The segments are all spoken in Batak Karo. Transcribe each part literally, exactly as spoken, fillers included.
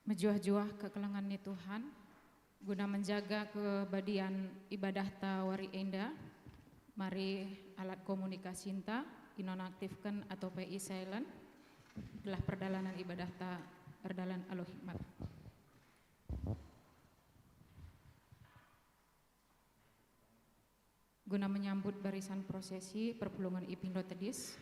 Mejuah-juah kekelengen ni Tuhan, guna menjaga kebadian ibadahta wari enda, mari alat komunikasinta inonaktifken atau pe i-silent, gelah perdalanen ibadahta erdalan alu hikmat. Guna menyambut barisan prosesi perpulungen i Pindo Tedis.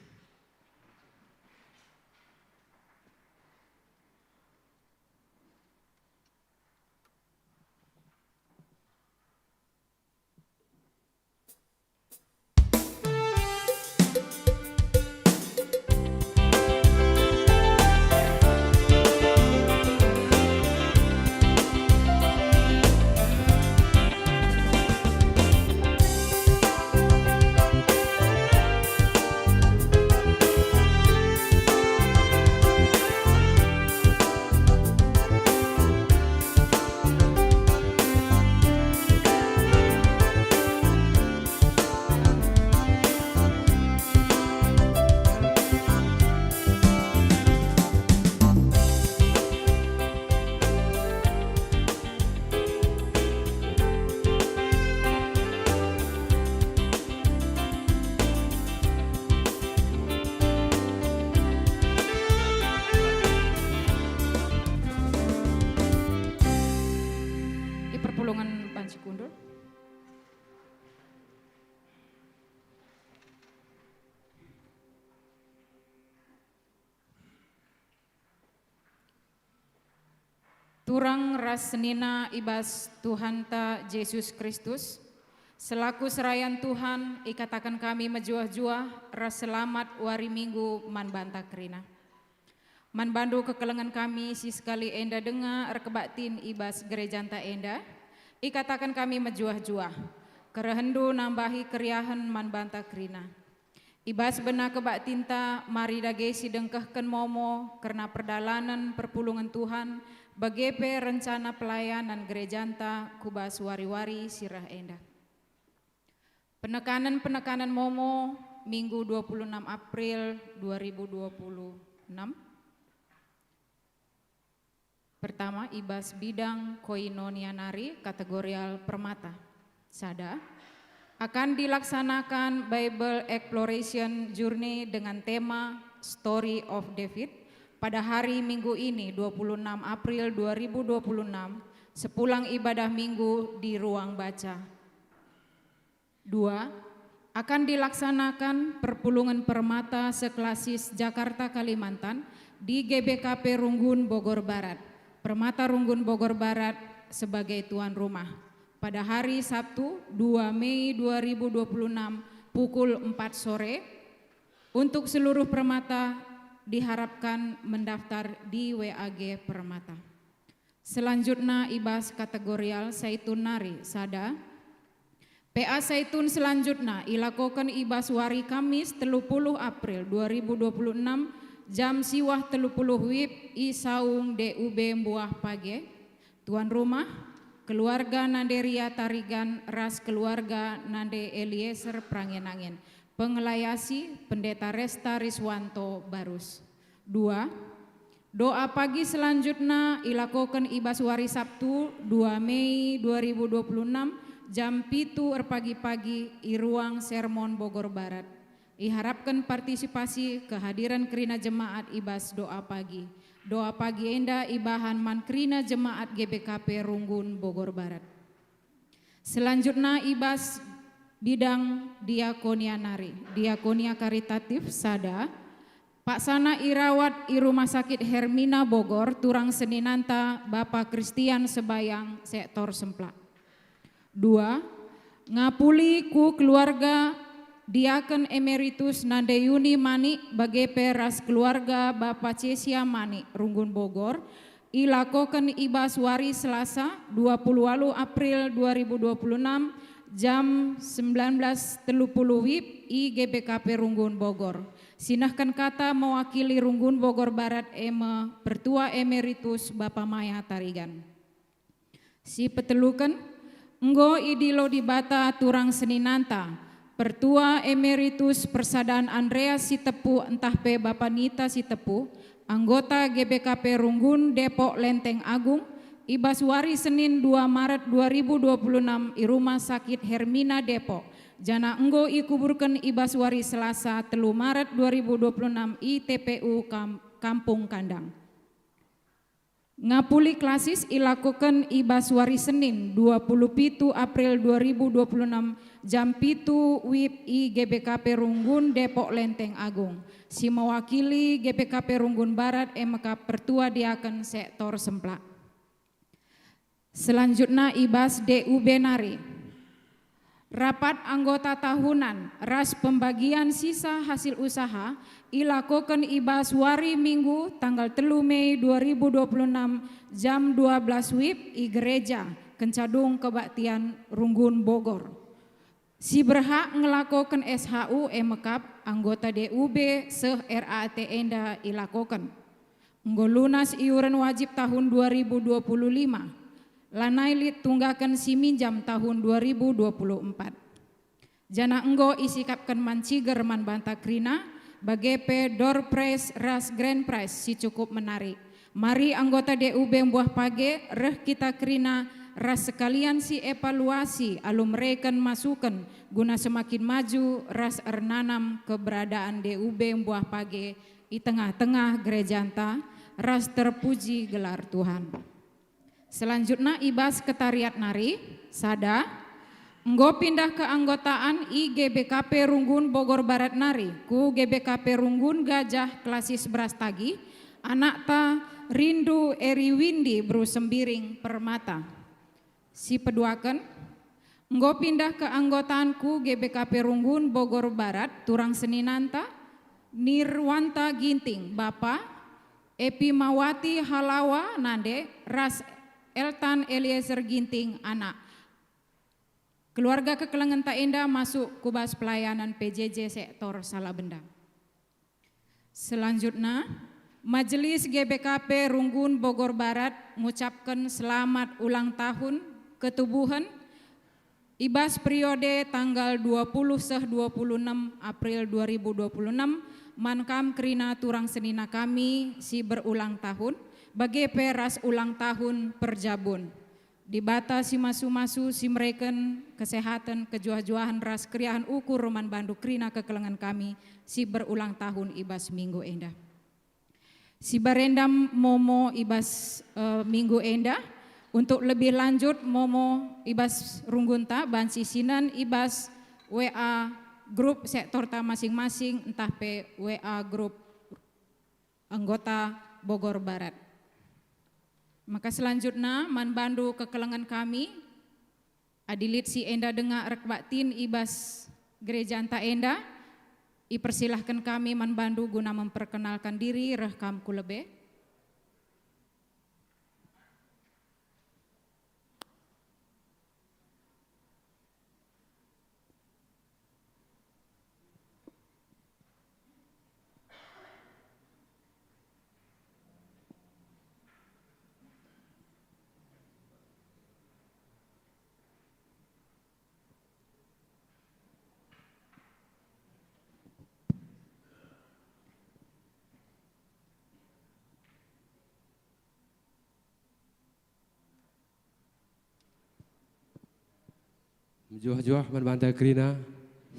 I perpulungen banci kundul. Turang ras senina i bas Tuhanta Jesus Kristus, selaku serayan Tuhan, ikataken kami mejuah-juah ras selamat wari Minggu man banta kerina. Man bandu kekelengen kami si sekali enda denga erkebaktin i bas gerejanta enda, ikataken kami mejuah-juah, kerehenndu nambahi keriahen man banta kerina. I bas bena kebaktinta, mari dage sidengkehken momo kerna perdalanen perpulungen Tuhan, bage pe rencana pelayanan gerejanta ku bas wari-wari si reh enda. Penekanen-penekanen momo, Minggu dua puluh enam April dua ribu dua puluh enam. Pertama, i bas bidang koinonia nari kategorial permata. Sada, akan dilaksanakan Bible Exploration Journey dengan tema Story of David pada hari Minggu ini, dua puluh enam April dua ribu dua puluh enam, sepulang ibadah Minggu di ruang baca. Dua, akan dilaksanakan perpulungen permata seklasis Jakarta Kalimantan di G B K P Runggun Bogor Barat. Permata Runggun Bogor Barat sebagai tuan rumah. Pada hari Sabtu, dua Mei dua ribu dua puluh enam, pukul empat sore, untuk seluruh permata diharapkan mendaftar di W A G Permata. Selanjutna i bas kategorial Saitun nari, sada. P A Saitun selanjutna ilakoken i bas wari Kamis telu puluh April dua ribu dua puluh enam, jam siwah telu puluh wib i Saung D U B Mbuah Page. Tuan rumah, keluarga Nande Ria Tarigan ras keluarga Nande Eliezer Prangenangen. Pengelayasi, Pendeta Resta Riswanto Barus. Dua, doa pagi selanjutna ilakoken i bas wari Sabtu, dua Mei dua ribu dua puluh enam, jam pitu erpagi-pagi i Ruang Sermon Bogor Barat. Iharapken partisipasi kehadiren kerina jemaat i bas doa pagi. Doa pagi enda ibahan man kerina jemaat G B K P Runggun Bogor Barat. Selanjutna i bas bidang diakonia nari, diakonia karitatif, sada, paksana irawat i Rumah Sakit Hermina Bogor, turang seninanta Bapa Kristian Sebayang, sektor Semplak. Dua, ngapuli ku keluarga Diaken Emeritus Nande Yuni Manik, bage pe ras keluarga Bapa Cesia Manik, Runggun Bogor, ilakoken i bas wari Selasa, dua puluh waluh April dua ribu dua puluh enam, jam sembilan belas telu puluh wib i G B K P Runggun Bogor. Si nehken kata mewakili Runggun Bogor Barat e me Pertua Emeritus Bapa Maya Tarigan. Si peteluken, enggo idilo Dibata turang seninanta, Pertua Emeritus Persadan Andreas Sitepu ntah pe Bapa Nita Sitepu, Anggota G B K P Runggun Depok Lenteng Agung, i bas wari Senin dua Maret dua ribu dua puluh enam i Rumah Sakit Hermina Depok, janah enggo ikuburken i bas wari Selasa telu Maret dua ribu dua puluh enam i T P U Kam-, Kampung Kandang. Ngapuli klasis ilakoken i bas wari Senin dua puluh pitu April dua ribu dua puluh enam jam pitu wib i G B K P Runggun Depok Lenteng Agung. Si mewakili G B K P Runggun Barat e mekap pertua diaken sektor Semplak. Selanjutna i bas D U B nari. Rapat anggota tahunan ras pembagian sisa hasil usaha ilakoken i bas wari Minggu tanggal telu Mei dua ribu dua puluh enam jam dua belas wib i Gereja Kencadung Kebaktian Runggun Bogor. Si berhak ngelakoken S H U e mekap anggota D U B seh R A T enda ilakoken. Enggo lunas iuren wajib tahun dua ribu dua puluh lima, lanai lit tunggaken si minjam tahun dua ribu dua puluh empat. Janah enggo isikapken man ciger man banta kerina, bage pe door prize ras grand prize si cukup menarik. Mari anggota D U B mbuah page reh kita kerina ras sekalian si evaluasi alu mereken masuken guna semakin maju ras ernanam keberadaan D U B mbuah page i tengah-tengah gerejanta ras terpuji gelar Tuhan. Selanjutna i bas ketariat nari, sada, enggo pindah keanggotaan i G B K P Runggun Bogor Barat nari ku G B K P Runggun Gajah Klasis Brastagi, anakta Rindu Eri Windi Beru Sembiring Permata. Si peduaken, enggo pindah keanggotaan ku G B K P Runggun Bogor Barat turang seninanta, Nirwanta Ginting, bapa, Epimawati Halawa, nande, ras Eltan Eliezer Ginting, anak. Keluarga kekelengenta enda masuk ku bas pelayanan P J J sektor Salabenda. Selanjutna, Majelis G B K P Runggun Bogor Barat ngucapken selamat ulang tahun ketubuhen i bas periode tanggal dua puluh seh dua puluh enam April dua ribu dua puluh enam man kam kerina turang senina kami si berulang tahun, bage pe ras ulang tahun perjabun. Dibata si masu-masu si mereken kesehaten, kejuah-juahen ras keriahen ukur man bandu kerina kekelengen kami si berulang tahun i bas minggu enda. Si barenda momo i bas, eh, minggu enda. Untuk lebih lanjut momo i bas runggunta banci sinen i bas W A grup sektorta masing-masing ntah pe W A grup anggota Bogor Barat. Maka selanjutna man bandu kekelengen kami, adi lit si enda denga erkebaktin i bas gerejanta enda, ipersilahken kami man bandu guna memperkenalkan diri reh kam ku lebe. Mejuah-juah man banta kerina.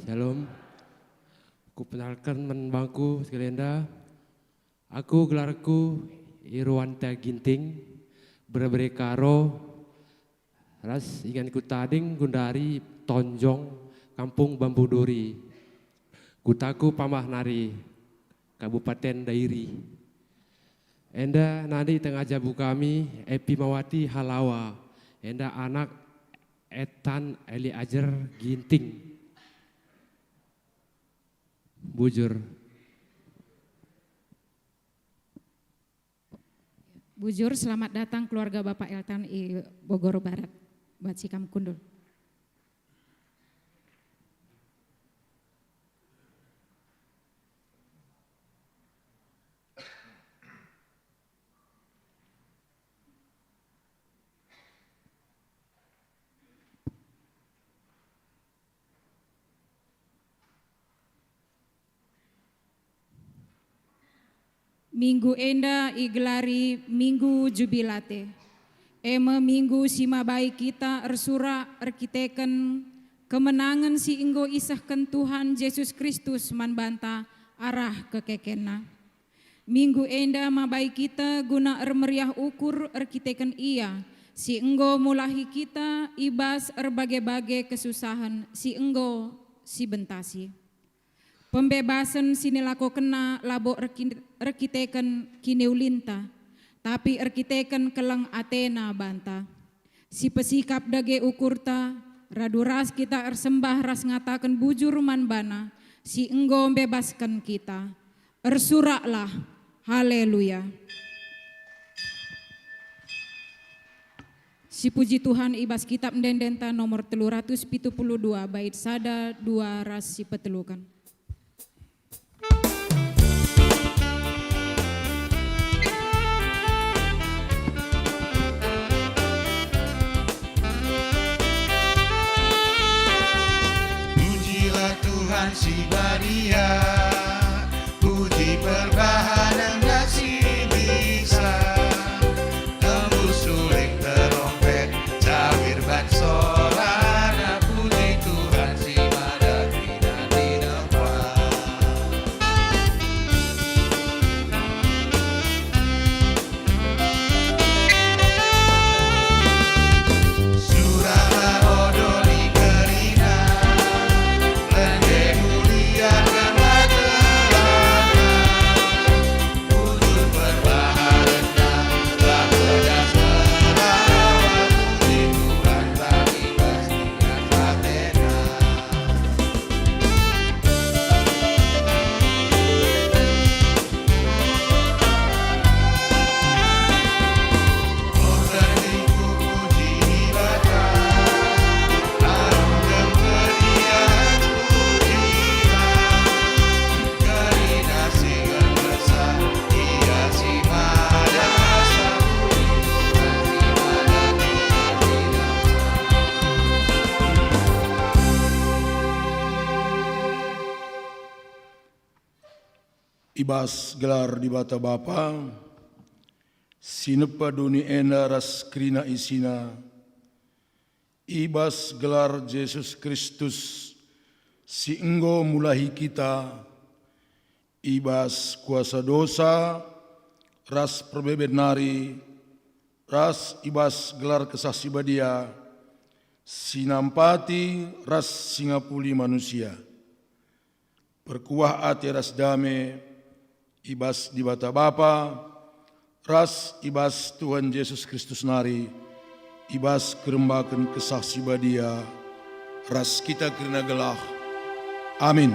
Shalom. Kupenalken man bangku sekali enda. Aku gelarku Irwanta Ginting, bere-bere Karo, ras inganku tading gundari Tonjong, Kampung Bambu Duri. Kutaku Pamah nari, Kabupaten Dairi. Enda nande i tengah jabu kami, Epi Mawati Halawa, enda anak Etan Eli Ajer Ginting. Bujur. Bujur, selamat datang keluarga Bapak Eltan i Bogor Barat. Banci kam kundul. Minggu enda igelari Minggu Jubilate, e me minggu si mabai kita ersurak erkiteken kemenangen si enggo isehken Tuhan Jesus Kristus man banta arah kekekenNa. Minggu enda mabai kita guna ermeriah ukur erkiteken Ia si enggo mulahi kita i bas erbage-bage kesusahen si enggo sibentasi. Pembebasen si nilakokenNa labo erki-, erkiteken kiniulinta, tapi erkiteken keleng ateNa banta. Si pesikap dage ukurta, radu ras kita ersembah ras ngataken bujur man baNa, si enggo mbebasken kita. Ersuraklah. Haleluya. Sipuji Tuhan i bas Kitab Ende-endenta nomor telu ratus pitu puluh dua, bait sada, dua, ras si peteluken. Pujilah Tuhan si badia, puji perbahanen si bisa. Tembus suling terompet, cawir ban sorana, puji Tuhan si mada kerina di depan. Suralah odoli kerina, lende muliakenlah gelarna. Bujur perbahanenna, la pedas merawa, puji Tuhan bagi pasti. I bas gelar Dibata Bapa, si nepa doni enda ras kerina isina, i bas gelar Jesus Kristus, si enggo mulahi kita, i bas kuasa dosa ras perbeben nari, ras i bas gelar Kesah Si Badia, si nampati ras si ngapuli manusia. Perkuah ate ras dame i bas Dibata Bapa ras i bas Tuhan Jesus Kristus nari, i bas kerembaken Kesah Si Badia ras kita kerina gelah. Amin.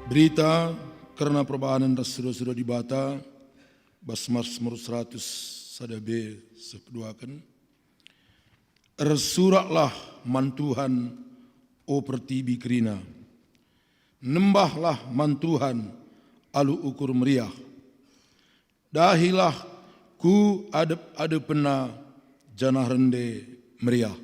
Berita kerna perbahanen ras sura-sura Dibata, bas Mazmur seratus sada B, seh peduaken. Ersuraklah man Tuhan, o pertibi kerina. Nembahlah man Tuhan alu ukur meriah. Dahilah ku adep-adepenNa janah rende meriah.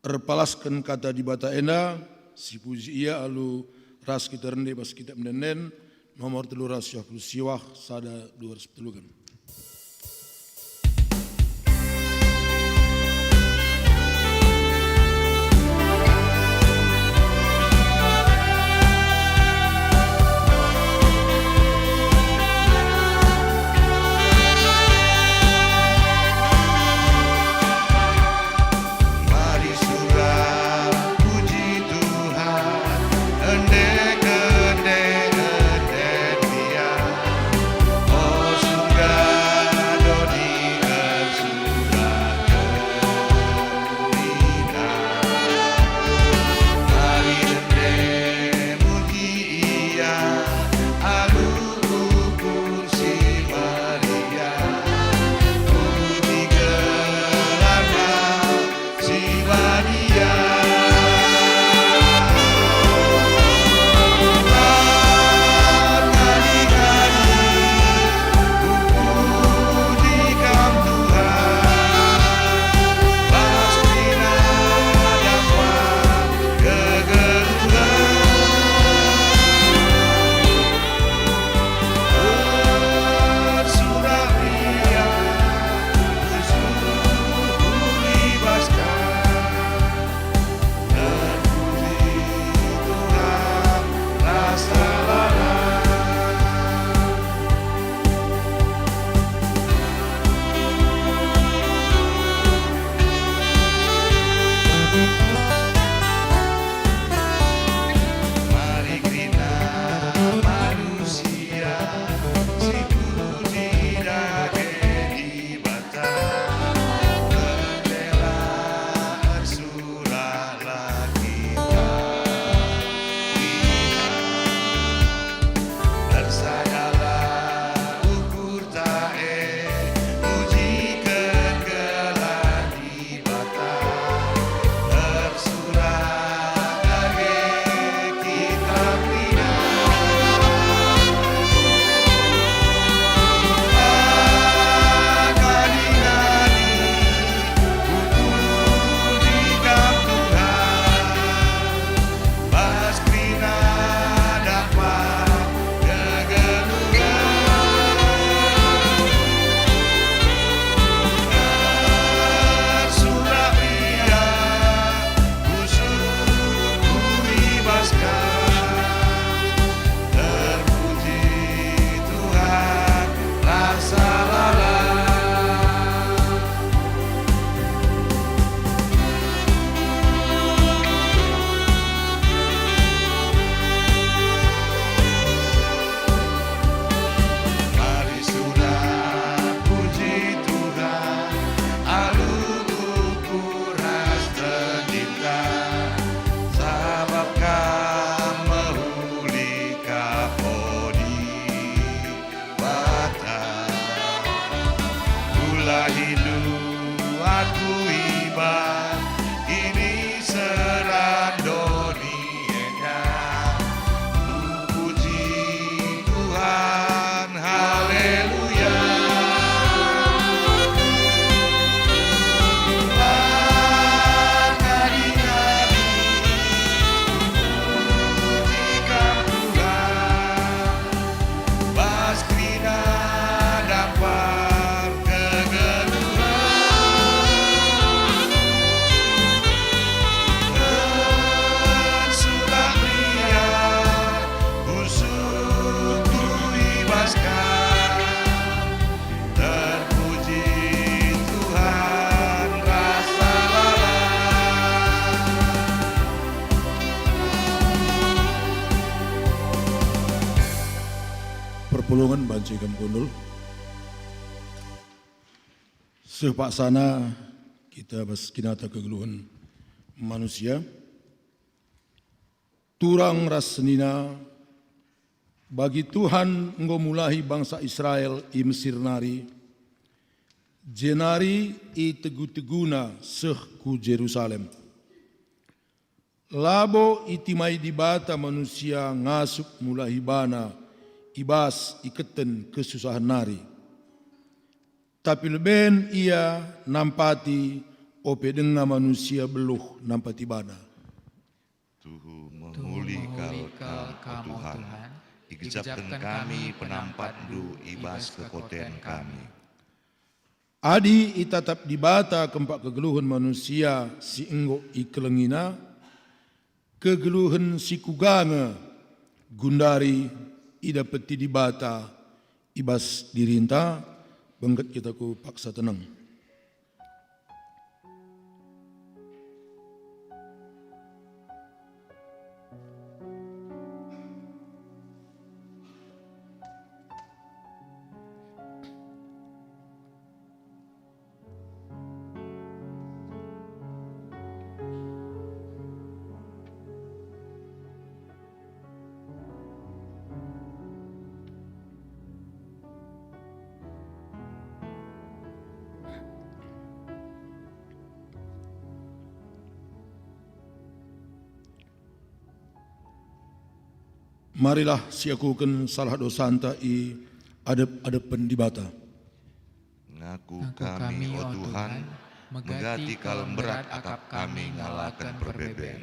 Erpalasken kata Dibata enda, sipuji Ia alu ras kita rende bas Kitab Ende-enden nomor telu ratus dua puluh siwah sada dua ratus peteluken. Mari sura puji Tuhan, ende kende ende dia. O surga, Perpulungen banci kam kundul. Seh paksana kita bas kinata kegeluhen manusia. Turang ras senina, bagi Tuhan enggo mulahi bangsa Israel i Mesir nari, jenari itegu-teguna seh ku Jerusalem. Labo itimai Dibata manusia ngasup mulahi bana i bas iketen kesusahen nari. Tapi leben ia nampati ope denga manusia beluh nampati bana. Tuhu mehuli kal Kam, o Tuhan, igejapken kami penampatNdu i bas kekoten kami. Adi itatap Dibata kempak kegeluhen manusia si enggo ikelengiNa, kegeluhen si kuga nge gundari idapeti Dibata i bas dirinta? Bengket kita ku paksa teneng. Marilah siakuken salah dosanta i adep-adepen Dibata. Ngaku kami, o Tuhan, megati kal mberat akap kami ngalaken perbeben.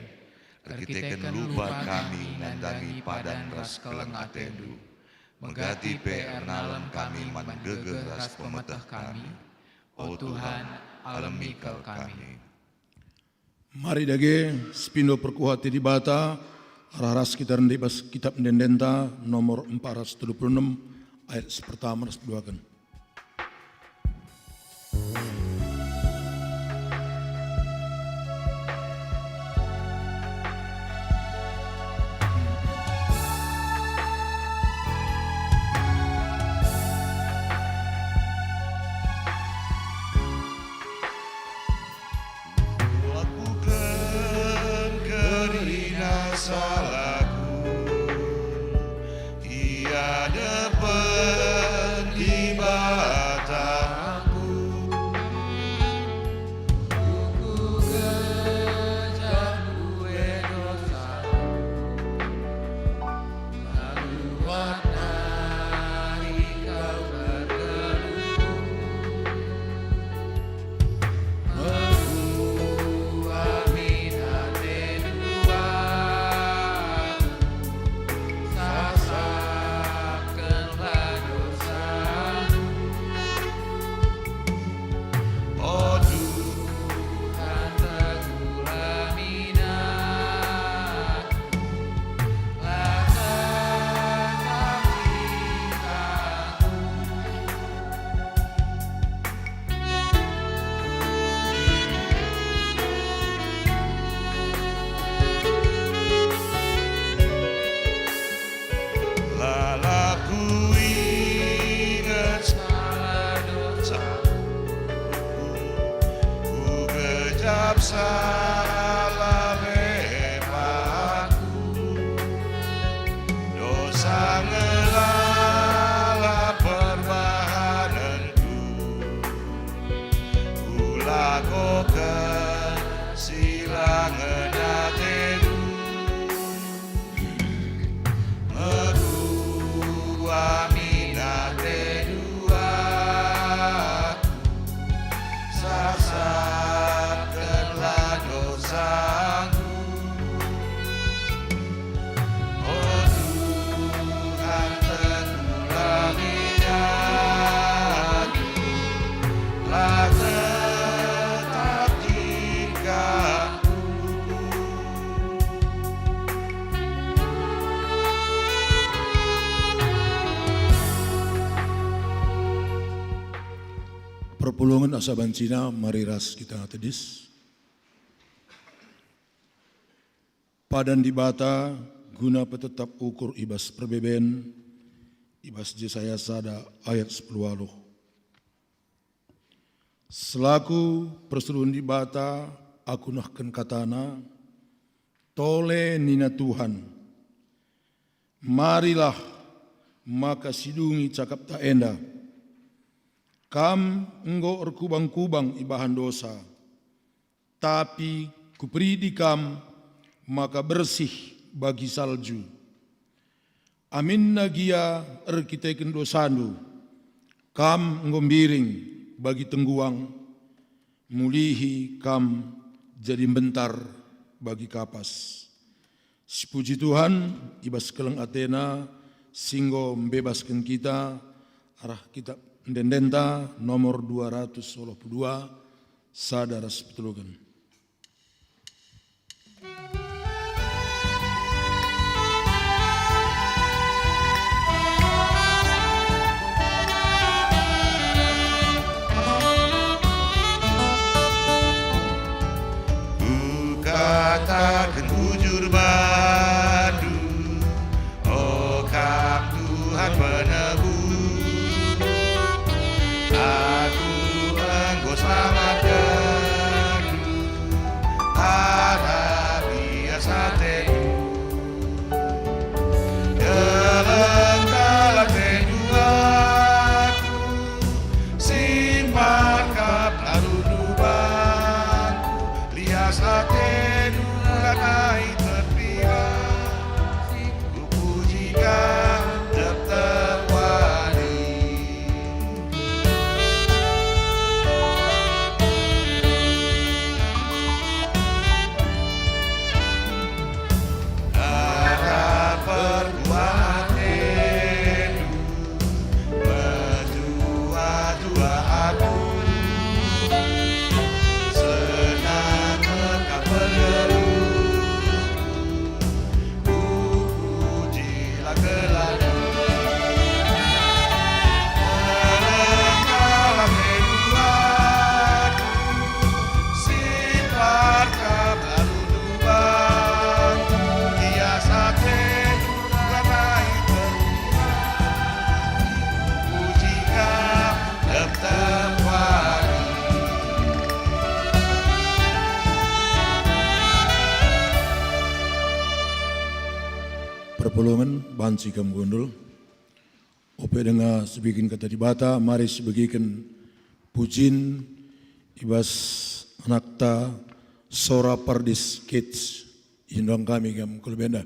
Erkiteken lupa kami nandangi padan ras keleng ateNdu. Megati pe ernalem kami man gegeh ras pemeteh kami. O Tuhan, alemi kal kami. Mari dage, sepindo perkuah ate Dibata, arah ras kita rende bas Kitab Ende-endenta nomor empat ratus telu puluh enam, ayat si pertama ras duaken. Lakuken kerina salahku i adepen Dibataku. Ku gejap kue dosaku. O Tuhan, teguhlah mina. Lalap kuinget salah dosaku, kugejap salah lepaku. Dosa nge lalap perbahanenku, kulakoken si la ngena atendu. Mekuah min atendu aku, sasapkenlah dosaku. O Tuhan, teguhlah min aku, la tetap tingkahku. Perpulungen asa bancina, mari ras kita tedis. Padan Dibata guna petetap ukur i bas perbeben, I bas Jesaya sada ayat sepuluh waluh. Selaku persuruhen Dibata, aku nehken katana, "Tole," nina Tuhan, "marilah maka sidungi cakapta enda. Kam enggo erkubang-kubang ibahan dosa, tapi Kuperidi kam maka bersih bagi salju. Aminna gia erkiteken dosandu, kam enggo mbiring bagi tengguang, mulihi kam jadi mbentar bagi kapas." Sipuji Tuhan, i bas keleng ateNa si enggo mbebasken kita arah kitab ende-endenta nomor dua ratus waluh puluh dua, sada ras peteluken. Kukataken bujur bandu, O kap Tuhan penebus, aku enggo selamatken arah bias atendu. Keleng kal atendu aku, simpan kap lalundu bangku, lias atendu lanai terpilah. Kupuji Kam tep-tep wari. Arah perbuatendu metua-tua aku, senang mekap perluku. Kupuji la gelarNdu. Terengkala kedua, simpan kap lalu dubangku, lias atendu lanai terpilah. Kupuji Kam tep-tep wari. Perpulungen banci kam kundul. Ope denga sibegiken Kata Dibata, mari sibegiken pujin i bas anakta Sora Pardis Kids. Iundang kami kam ku lebe enda.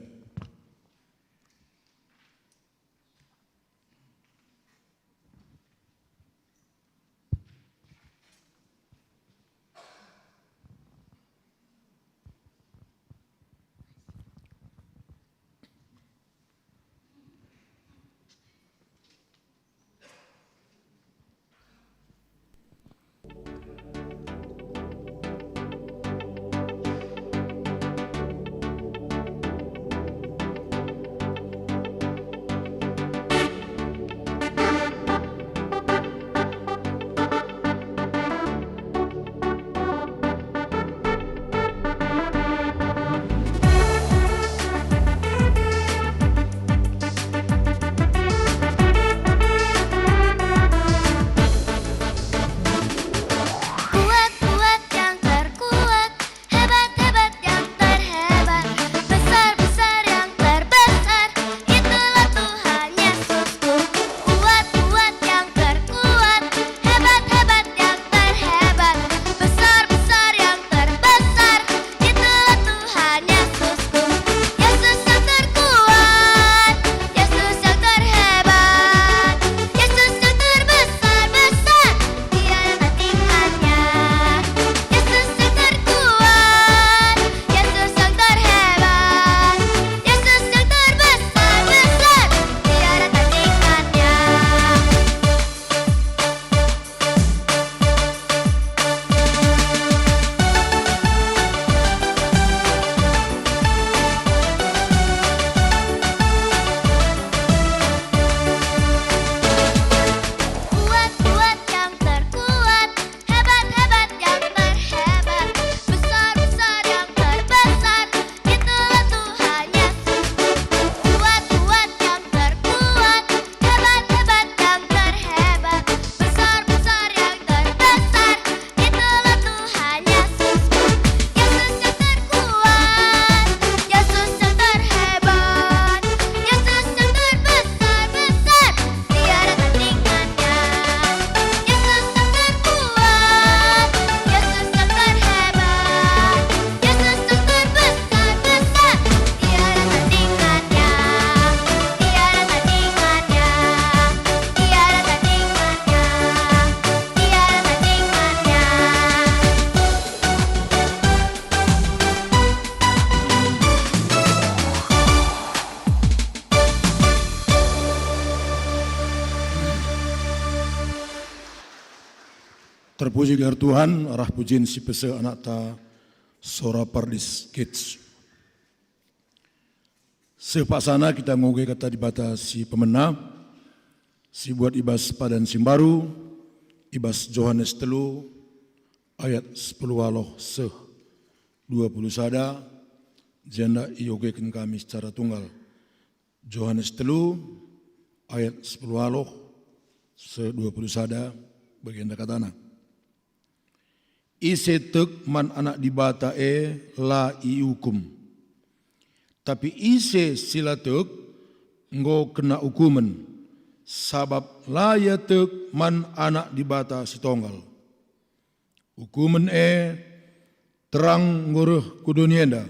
Terpuji gelar Tuhan, arah pujin si peseh anakta Sora Pardis Kids. Seh paksana kita ngoge kata Dibata si pemena, si buat i bas padan si mbaru, i bas Johanes telu ayat sepuluh waloh seh dua puluh sada, jenda iogeken kami secara tunggal. Johanes telu ayat sepuluh waloh seh dua puluh sada, bagenda katana. Ise tek man Anak Dibata e la iukum. Tapi ise si la tek, enggo kena ukumen, sabap la ia tek man Anak Dibata si tonggal. Ukumen e terang enggo reh ku doni enda,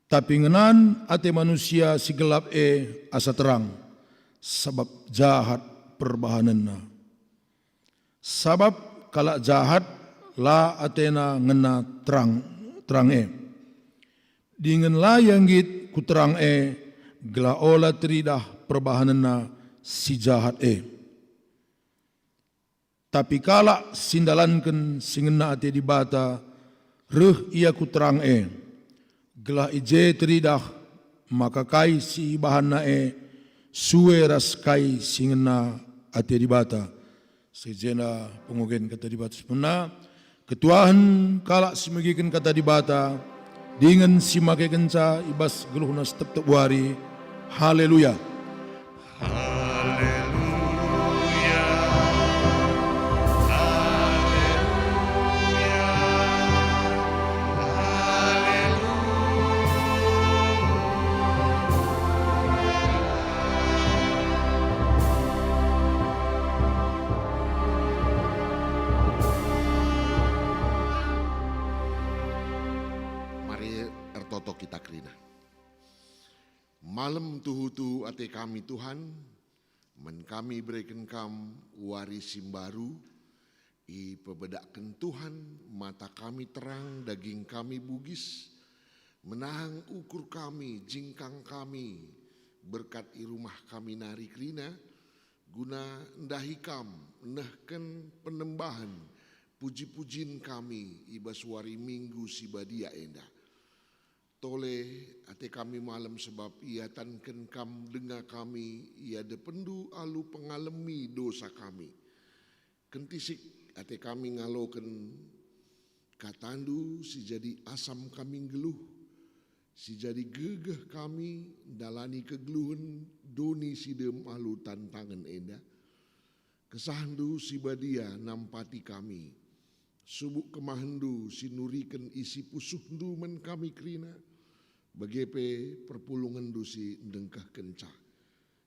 tapi ngenan ate manusia si gelap e asa terang, sabap jahat perbahanenna. Sabap kalak jahat la atena ngena terang, terang e. Dingen la ia nggit ku terang e, gelah ola teridah perbahanenna si jahat e. Tapi kalak si ndalanken si ngena ate Dibata, reh ia ku terang e, gelah i je teridah maka kai si ibahanna e sue ras kai si ngena ate Dibata. Seh jenda pengogen kata Dibata si pemena, ketuahen kalak si megiken kata Dibata, dingen si makekenca i bas geluhna setep-tep wari. Haleluya! Haleluya. Haleluya. Haleluya. Mari ertoto kita kerina. Malem tuhu-tuhu ate kami, Tuhan, man kami ibereken Kam wari si mbaru, ipebedakken Tuhan mata kami terang, daging kami bugis, menahang ukur kami, jingkang kami, berkat i rumah kami nari kerina, guna ndahi Kam, nehken penembahen, puji-pujin kami i bas wari Minggu si badia enda. Tole ate kami malem, sebab iatanken Kam denga kami i adepenNdu alu pengalemi dosa kami. Kentisik ate kami ngaloken kataNdu si jadi asam kami nggeluh, si jadi gegeh kami ndalani kegeluhen doni si dem alu tantangen enda. KesahNdu si badia nampati kami. Subuk kemahenNdu si nuriken isi pusuhNdu man kami kerina, bage pe perpulungenNdu si ndengkehkenca.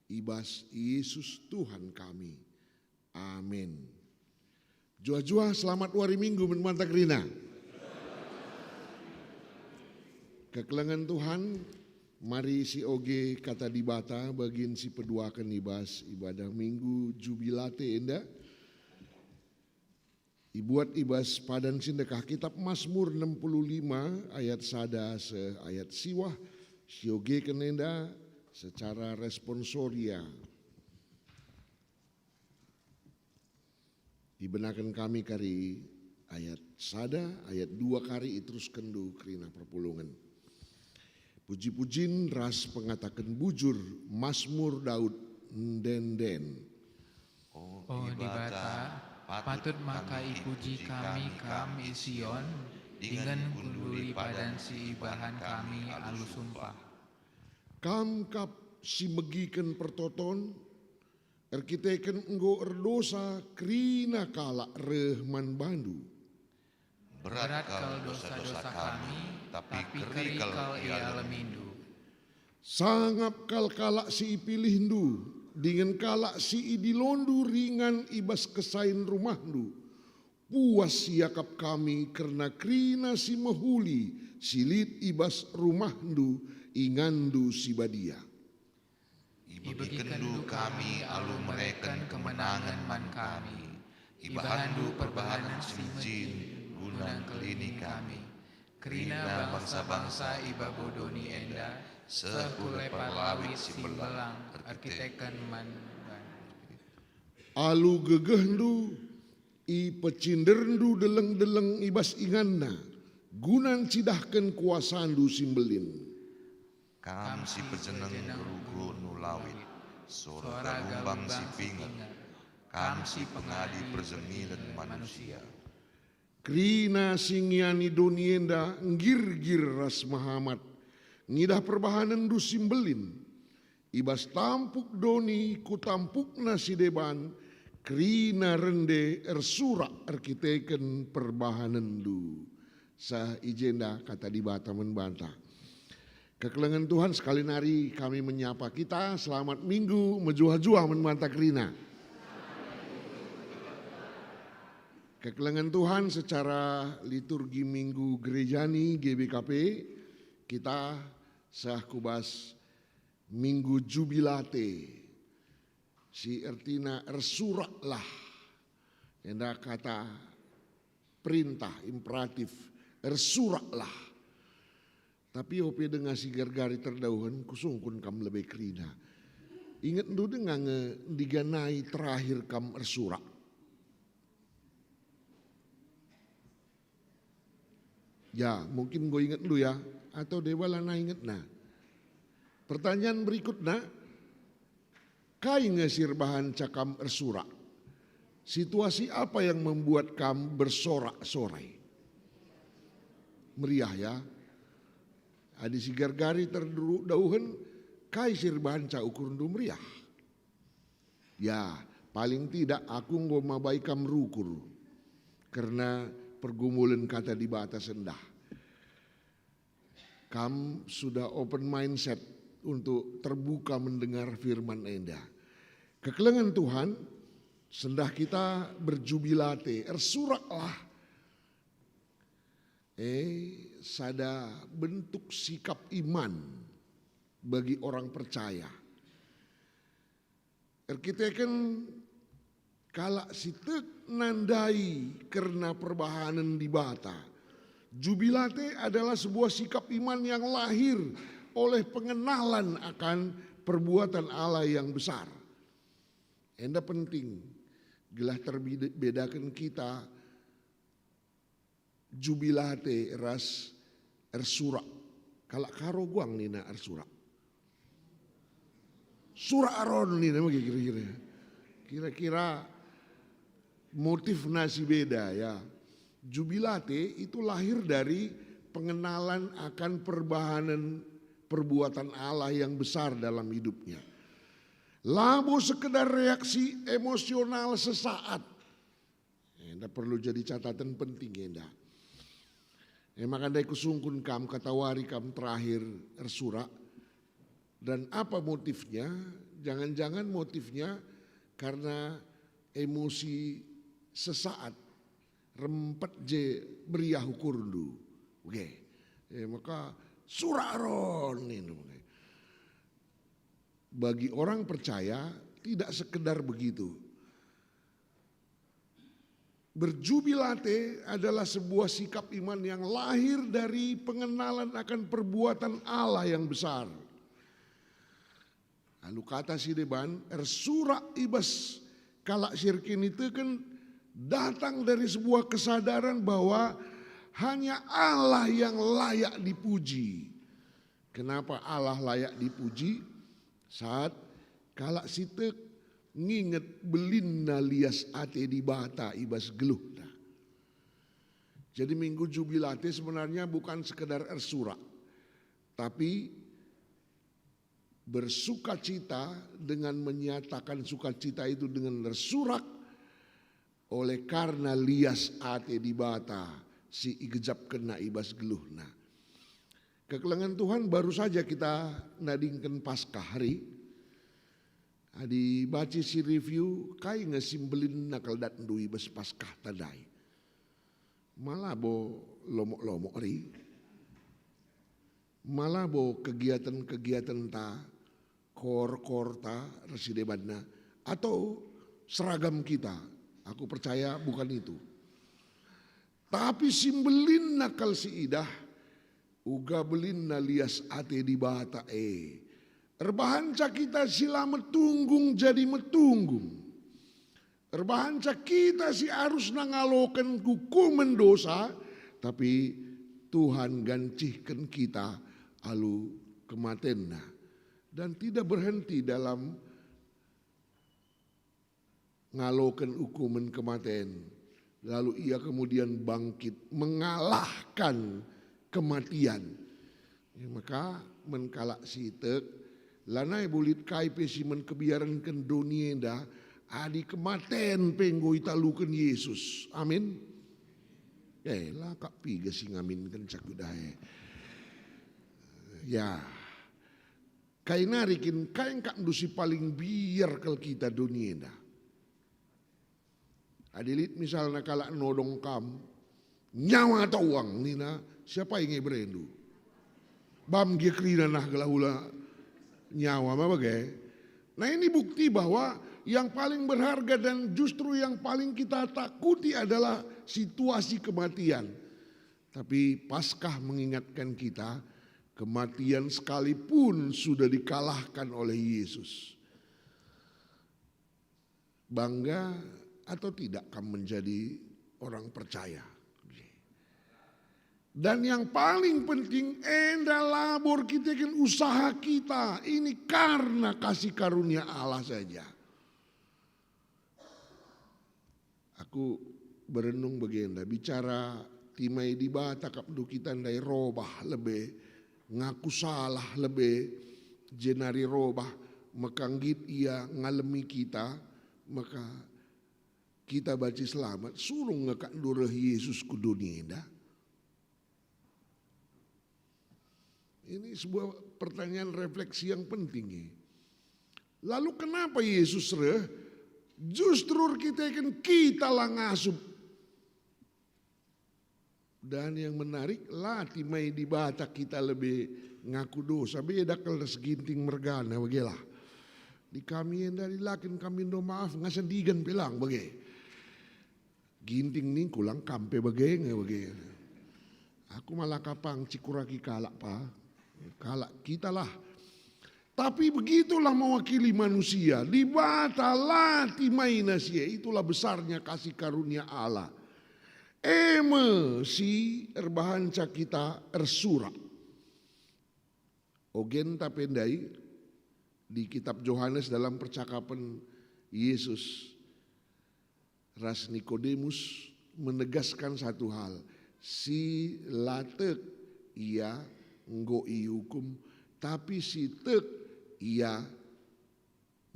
I bas Yesus Tuhan kami. Amin. Juah-juah selamat wari Minggu man banta kerina. Kekelengen Tuhan, mari sioge kata Dibata bagin si peduaken i bas ibadah Minggu Jubilate enda. Ibuat i bas padan si ndekah, Kitap Masmur enam puluh lima ayat sada seh ayat siwah, siogeken enda secara responsoria. Ibenaken kami kari ayat sada, ayat dua kari iteruskenndu kerina perpulungen. Puji-pujin ras pengataken bujur, Masmur Daud, enden-enden. O Dibata, patut maka ipuji kami Kam i Sion, dingen kunduli padan si ibahan kami alu sumpah. Kam kap si megiken pertoton, erkiteken enggo erdosa kerina kalak reh man bandu. Berat kal dosa-dosa kami, tapi keri kal ialemindu. Sangap kal kalak si ipilihndu, dingen kalak si idilondu ringan i bas kesain rumahndu. Puas iakap kami kerna kerina si mehuli si lit i bas rumahndu, inganndu si badia. Ibegikenndu kami alu mereken kemenangen man kami. Ibahanndu perbahanen si mejin guna ngkelini kami. Kerina bangsa-bangsa i babo doni enda seh ku lepar lawit si mbelang erkiteken man bandu. Alu gegehndu, Ipecinderndu deleng-deleng i bas inganNa, guna ncidahken kuasaNdu si mbelin. Kam si pejeneng geruh-geruhndu lawit, sora galumbang si pinget, Kam si pengadi perjengilen manusia. Kerina si ngiani doni enda nggirgir ras mehamat, ngidah perbahanenNdu si mbelin. I bas tampuk doni ku tampukna si deban, kerina rende ersurak erkiteken perbahanenNdu. Seh i jenda kata Dibata man banta. Kekelengen Tuhan, sekali nari kami menyapa kita, selamat Minggu, mejuah-juah man banta kerina. Kekelengen Tuhan, secara liturgi Minggu Gerejani G B K P, kita seh ku bas Minggu Jubilate, si ertina ersuraklah. Enda kata perintah, imperatif, ersuraklah. Tapi ope denga si gargari terdauhen, kusungkun kam lebe kerina. Ingetndu denga nge ndiganai terakhir kam ersurak? Ya, mungkin enggo ingetndu ya, atau deba lanai ingetna. Pertanyaan berikutna, kai nge si erbahanca kam ersurak? Situasi apa yang membuat kam bersorak-sorai? Meriah ya. Adi si gargari terdauhen, kai si erbahanca ukurndu meriah? Ya, paling tidak aku enggo mabai kam rukur kerna pergumulen kata Dibata sendah. Kam sudah open mindset untuk terbuka mendengar firman enda. Kekelengen Tuhan, sendah kita berjubilate, ersuraklah. Eh, sada bentuk sikap iman bagi orang percaya. Erkiteken kalak si tek nandai kerna perbahanen Dibata. Jubilate adalah sebuah sikap iman yang lahir oleh pengenalan akan perbuatan Allah yang besar. Enda penting, gelah terbedaken kita jubilate ras ersurak. Kalak Karo guang nina ersurak. Surak Aron nina mage kira-kira. Kira-kira motifna si beda ya. Jubilate itu lahir dari pengenalan akan perbahanen perbuatan Allah yang besar dalam hidupnya. Labo sekedar reaksi emosional sesaat. Enda perlu jadi catatan penting enda. E maka ndai kusungkun kam katawari kam terakhir ersurak. Dan apa motifnya? Jangan-jangan motifnya karena emosi sesaat, rempet je meriah ukurndu. Oke. E maka surak Aron nindu. Bagi orang percaya tidak sekedar begitu. Berjubilate adalah sebuah sikap iman yang lahir dari pengenalan akan perbuatan Allah yang besar. Alu kata si deban, ersurak i bas kalak si erkiniteken datang dari sebuah kesadaran bahwa hanya Allah yang layak dipuji. Kenapa Allah layak dipuji? Saat kalak si tek nginget belinna lias ate Dibata i bas geluhna. Jadi Minggu Jubilate sebenarnya bukan sekedar ersurak, tapi bersukacita dengan menyatakan sukacita itu dengan ersurak oleh karena lias ate Dibata si igejapkenna i bas geluhna. Kekelengen Tuhan, baru saja kita nadingken Paskah hari. Adi banci si review, kai nge si mbelinna kal datndu i bas Paskahta ndai? Ma labo lomok-lomok ari? Ma labo kegiaten-kegiatenta, kor-korta, ras si debanna, atau seragam kita? Aku percaya bukan itu. Tapi si mbelinna kal si idah, uga belinna lias ate Dibata e. Erbahanca kita si la metunggung jadi metunggung. Erbahanca kita si arusna ngaloken hukumen dosa, tapi Tuhan gancihken kita alu kematenNa. Dan tidak berhenti dalam ngaloken hukumen kematen, lalu Ia kemudian bangkit mengalahkan kematian. Ya, maka men kalak si tek, lanai bulit kai pe si men kebiarenken doni enda, adi kematen pe enggo italuken Yesus. Amin. Eh, la kap piga si ngaminken caku dahe. Ya. Kai nari kin, kai engkapndu si paling biar kal kita doni enda? Adi lit misalna kalak nodong kam, "Nyawa atau uang?" nina, siapa nge berendu? Bam gia kerina nah gelah ula nyawa ma bage. Nah, ini bukti bahwa yang paling berharga dan justru yang paling kita takuti adalah situasi kematian. Tapi Paskah mengingatkan kita, kematian sekalipun sudah dikalahkan oleh Yesus. Bangga atau tidak kam menjadi orang percaya? Dan yang paling penting, enda labo erkiteken usaha kita, ini karena kasih karunia Allah saja. Aku berenung bagenda, bicara timai Dibata kap ndu kita ndai robah lebe, ngaku salah lebe, jenari robah, maka nggit Ia ngalemi kita, maka kita banci selamat. Surung nge kap ndu reh Yesus ku doni enda? Ini sebuah pertanyaan refleksi yang penting, ya. Lalu kenapa Yesus reh? Justru erkiteken kita la ngasup. Dan yang menarik, la timai Dibata kita lebe ngaku dosa, beda kal ras Ginting mergana, bagelah. Di kami enda, di la kin kami ndo maaf, ngasendigan pe lang bage. Ginting ningku lang kam pe bage nge bage. Aku malah kapang cikuraki kalak pa. Kalak kita lah. Tapi begitulah mewakili manusia. Dibata la timaina si e, itulah besarnya kasih karunia Allah. E me si erbahanca kita ersurak. Ogenta pe ndai di kitab Johanes dalam percakapen Yesus ras Nikodemus menegaskan satu hal, si la tek ia enggo iukum, tapi si tek ia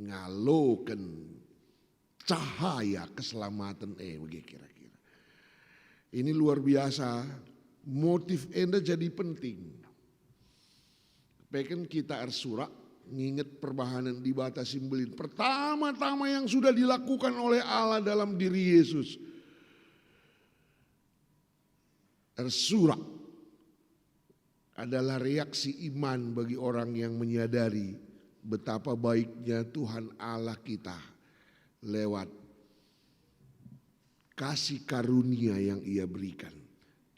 ngaloken cahaya keselamaten e, bage kira-kira. Ini luar biasa, motif enda jadi penting. Peken kita ersurak, nginget perbahanen Dibata si mbelin. Pertama-tama yang sudah dilakukan oleh Allah dalam diri Yesus. Ersurak adalah reaksi iman bagi orang yang menyadari betapa baiknya Tuhan Allah kita lewat kasih karunia yang Ia berikan.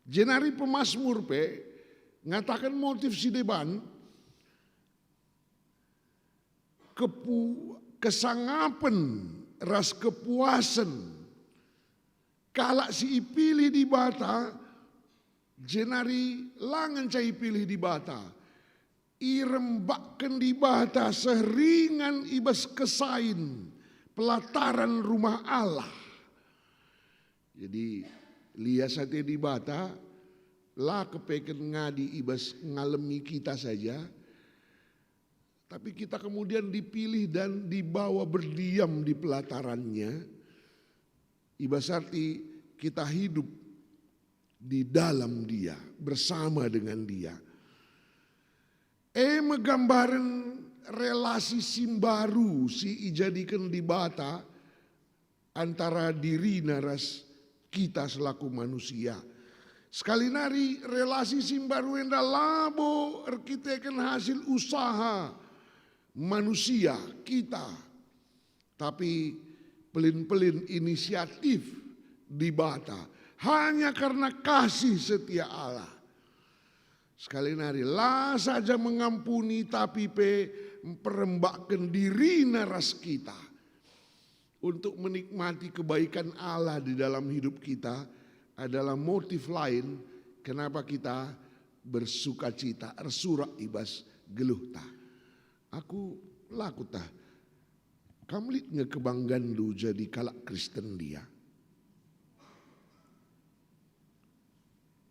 Jenari pemazmur pe ngataken motif si deban, kepu-, kesangapen ras kepuasen kalak si ipilih Dibata, jenari la ngenca ipilih Dibata. Irembakken Dibata seh ringan i bas kesain pelataran rumah Allah. Jadi, lias ate Dibata la kepeken ngadi i bas ngalemi kita saja, tapi kita kemudian dipilih dan dibawa berdiam di pelatarannya. I bas arti kita hidup di dalam Dia, bersama dengan Dia. E me gambaren relasi si mbaru si ijadiken Dibata antara diriNa ras kita selaku manusia. Sekali nari, relasi si mbaru enda labo erkiteken hasil usaha manusia, kita, tapi pelin-pelin inisiatif Dibata, hanya karena kasih setia Allah. Sekali nari, la saja mengampuni, tapi pe mperembakken diriNa ras kita. untuk menikmati kebaikan Allah di dalam hidup kita adalah motif lain kenapa kita bersukacita, ersurak i bas geluhta. Aku la kutah, kam lit nge kebangganndu jadi kalak Kristen ndia?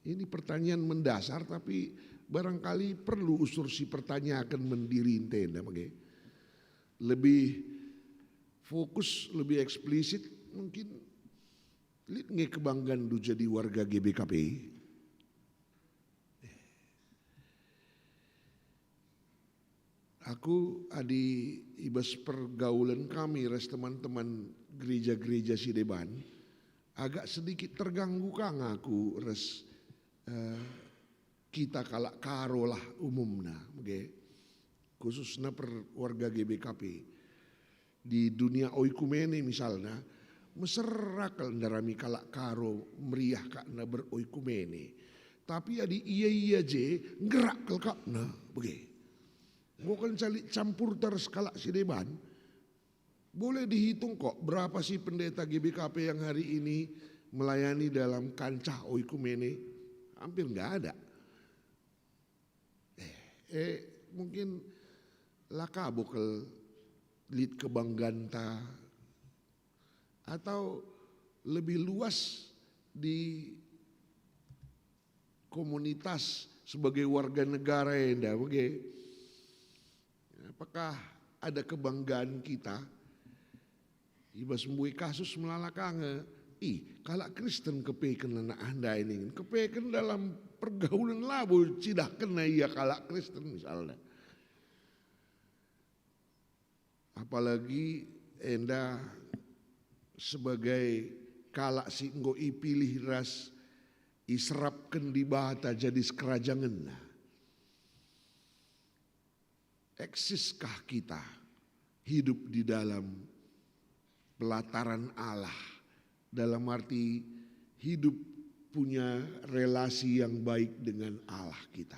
Ini pertanyaan mendasar, tapi barangkali perlu usur si pertanyaken mendiri ntenda, bage. Lebih fokus, lebih eksplisit, mungkin lit nge kebangganndu jadi warga G B K P? Aku adi i bas pergaulen kami ras teman-teman gereja-gereja si deban, agak sedikit terganggu ka nge aku ras, eh, kita kalak Karo lah umumna, bage. Khususna per warga G B K P. Di dunia oikumene misalna, mesera kal ndarami kalak Karo meriah kakna beroikumene. Tapi adi ia-ia je, nggerak kal kakna, bage. Enggo kenca lit campurta ras kalak si deban, boleh dihitung kok berapa sih pendeta G B K P yang hari ini melayani dalam kancah oikumene? Hampir nggak ada. Eh, eh, mungkin la ka bo kal lit kebangganta, atau lebih luas di komunitas sebagai warga negara enda, bage. Apakah ada kebanggaan kita? I bas mbue kasus melala ka nge, ih, kalak Kristen kepeken anak handai ningen. Kepeken dalam pergaulen labo cidahkenna ia kalak Kristen misalna. Apalagi enda sebagai kalak si enggo ipilih ras iserapken Dibata jadi sekerajangenNa. Eksiskah kita hidup di dalam pelataran Allah, dalam arti hidup punya relasi yang baik dengan Allah kita?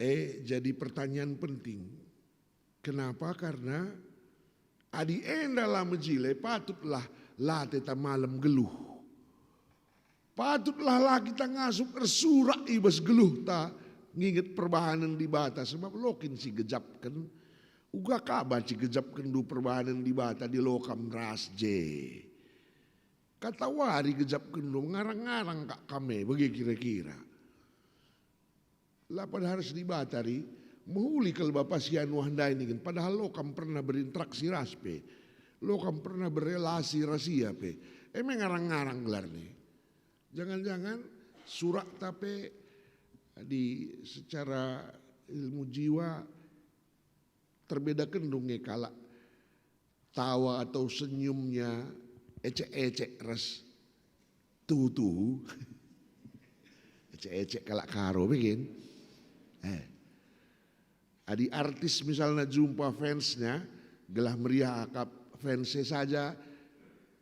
Eh, jadi pertanyaan penting. Kenapa? Karena adi enda la mejile, patutlah la teta malem geluh. Patutlah la kita ngasup ersurak i bas geluhta nginget perbahanen Dibata, sebab lokin si gejapken. Uga ka banci gejapkenndu perbahanen Dibata di lokam ras je. Katawari gejapkenndu, ngarang-ngarang kak kame, bage kira-kira. La pada harus Dibata ri, mehuli kal bapa si anu ah ndai ningen, padahal lokam pernah berinteraksi ras pe, lokam pernah berrelasi ras ia pe, eme ngarang-ngarang gelarni. Jangan-jangan surakta pe di secara ilmu jiwa terbedakenndu nge kalak tawa atau senyumnya ecek-ecek ras tuhu-tuhu. Ecek-ecek kalak Karo bikin. Eh. Adi artis misalnya jumpa fansnya, gelah meriah akap fansnya saja,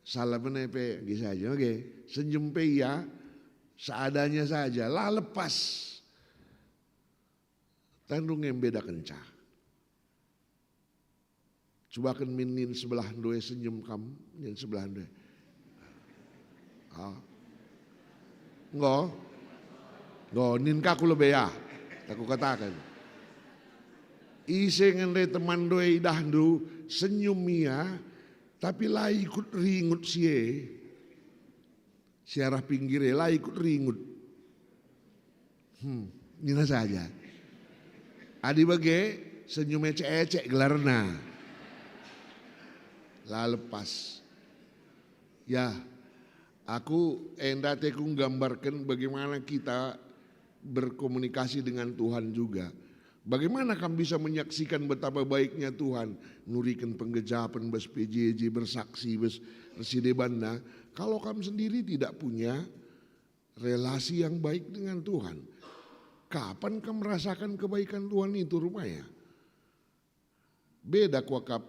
salah mene pe, nggih saja, oke. Senyum pe ia, seadanya saja, la lepas. Tandu nge mbedakenca. Cubaken min nin sebelahndu e senyum kam, nin sebelahndu e. Ah. Enggo? Enggo, nin ka ku lebe ya. Aku kataken. Ise nge ndai temanndu e idahndu, senyum ia, tapi la ikut ringut si e. Si arah pinggir e la ikut ringut. Hmm, nina saja. Adi bage, senyum ecek-ecek gelarna. La lepas. Ya, aku enda teku nggambarken bagaimana kita berkomunikasi dengan Tuhan juga. Bagaimana kam bisa menyaksikan betapa baiknya Tuhan, nuriken penggejapen bas P J J, bersaksi bas ersidebanna, kalau kam sendiri tidak punya relasi yang baik dengan Tuhan? Kapan kam merasakan kebaikan Tuhan itu rupanya? Beda kuakap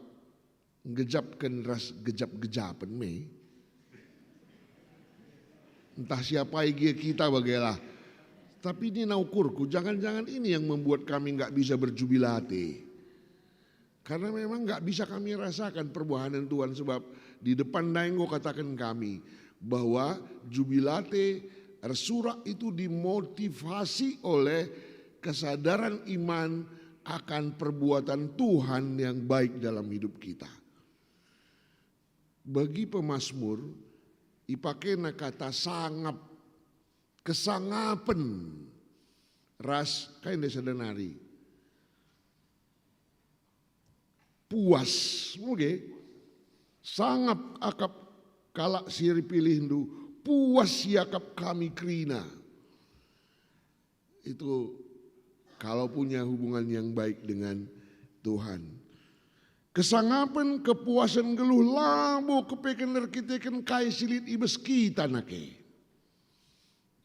ngejapken ras gejap-gejapen me. Entah siapa gia kita bagelah. Tapi nina ukurku, jangan-jangan ini yang membuat kami nggak bisa berjubilate. Karena memang nggak bisa kami rasakan perbuahanen Tuhan, sebab di depan ndai enggo kataken kami bahwa Jubilate ersurak itu dimotivasi oleh kesadaran iman akan perbuatan Tuhan yang baik dalam hidup kita. Bagi pemasmur, ipakena kata sangap, kesangapen, ras kai ndai sada nari. Puas, oke. Sangap akap kalak si ipilihndu, puas iakap kami kerina. Itu kalau punya hubungan yang baik dengan Tuhan. Kesangapen, kepuasen, geluh labo kepeken erkiteken kai si lit i bas kita nake.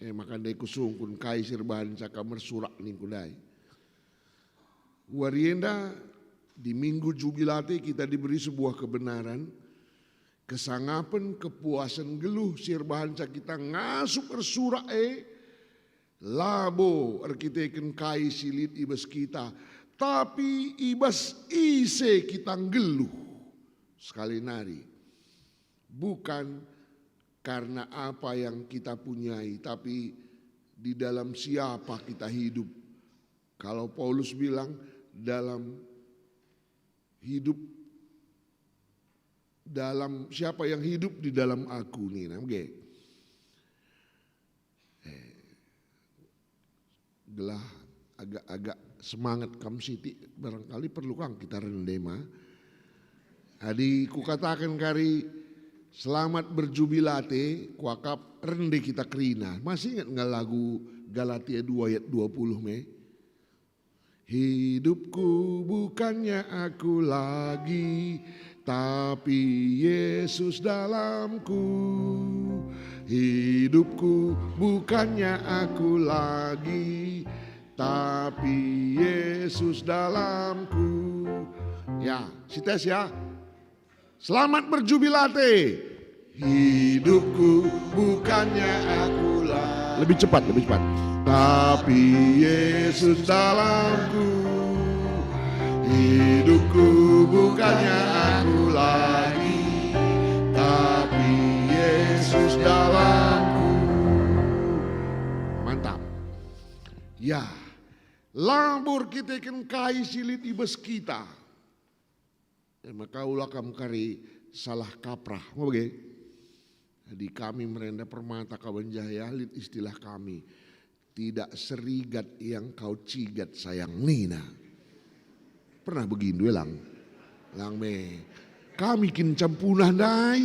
E maka ndai kusungkun kai si erbahanca kam ersurak ningku ndai. Wari enda, di Minggu Jubilate, kita diberi sebuah kebenaran, kesangapen, kepuasen, geluh si erbahanca kita ngasup ersurak e, labo erkiteken kai si lit i bas kita, tapi i bas ise kita nggeluh. Sekali nari, bukan karena apa yang kita punyai, tapi di dalam siapa kita hidup. Kalau Paulus bilang, dalam hidup, dalam siapa yang hidup di dalam aku nina, oke. Eh, gelah agak-agak semangat kam sitik, barangkali perlu kang kita rende ma. Adi kukataken kari, "Selamat berjubilate," kuakap rende kita kerina. Masih ingat nggak lagu Galatia dua ayat dua puluh me? "Hidupku bukannya aku lagi, tapi Yesus dalamku. Hidupku bukannya aku lagi, tapi Yesus dalamku." Ya, sites ya. Selamat berjubilate. "Hidupku bukannya aku lagi." Lebih cepat, lebih cepat. "Tapi Yesus dalamku. Hidupku bukannya aku lagi, tapi Yesus dalamku." Mantap. Ya, labo erkiteken kai si lit i bas kita. E maka ula kam kari salah kaprah, bage? Jadi kami merenda permata kaban jah ya, lit istilah kami, "Tidak serigat yang kau cigat, sayang," nina. Pernah begindu, elang? Lang me. Kami kin campunah ndai?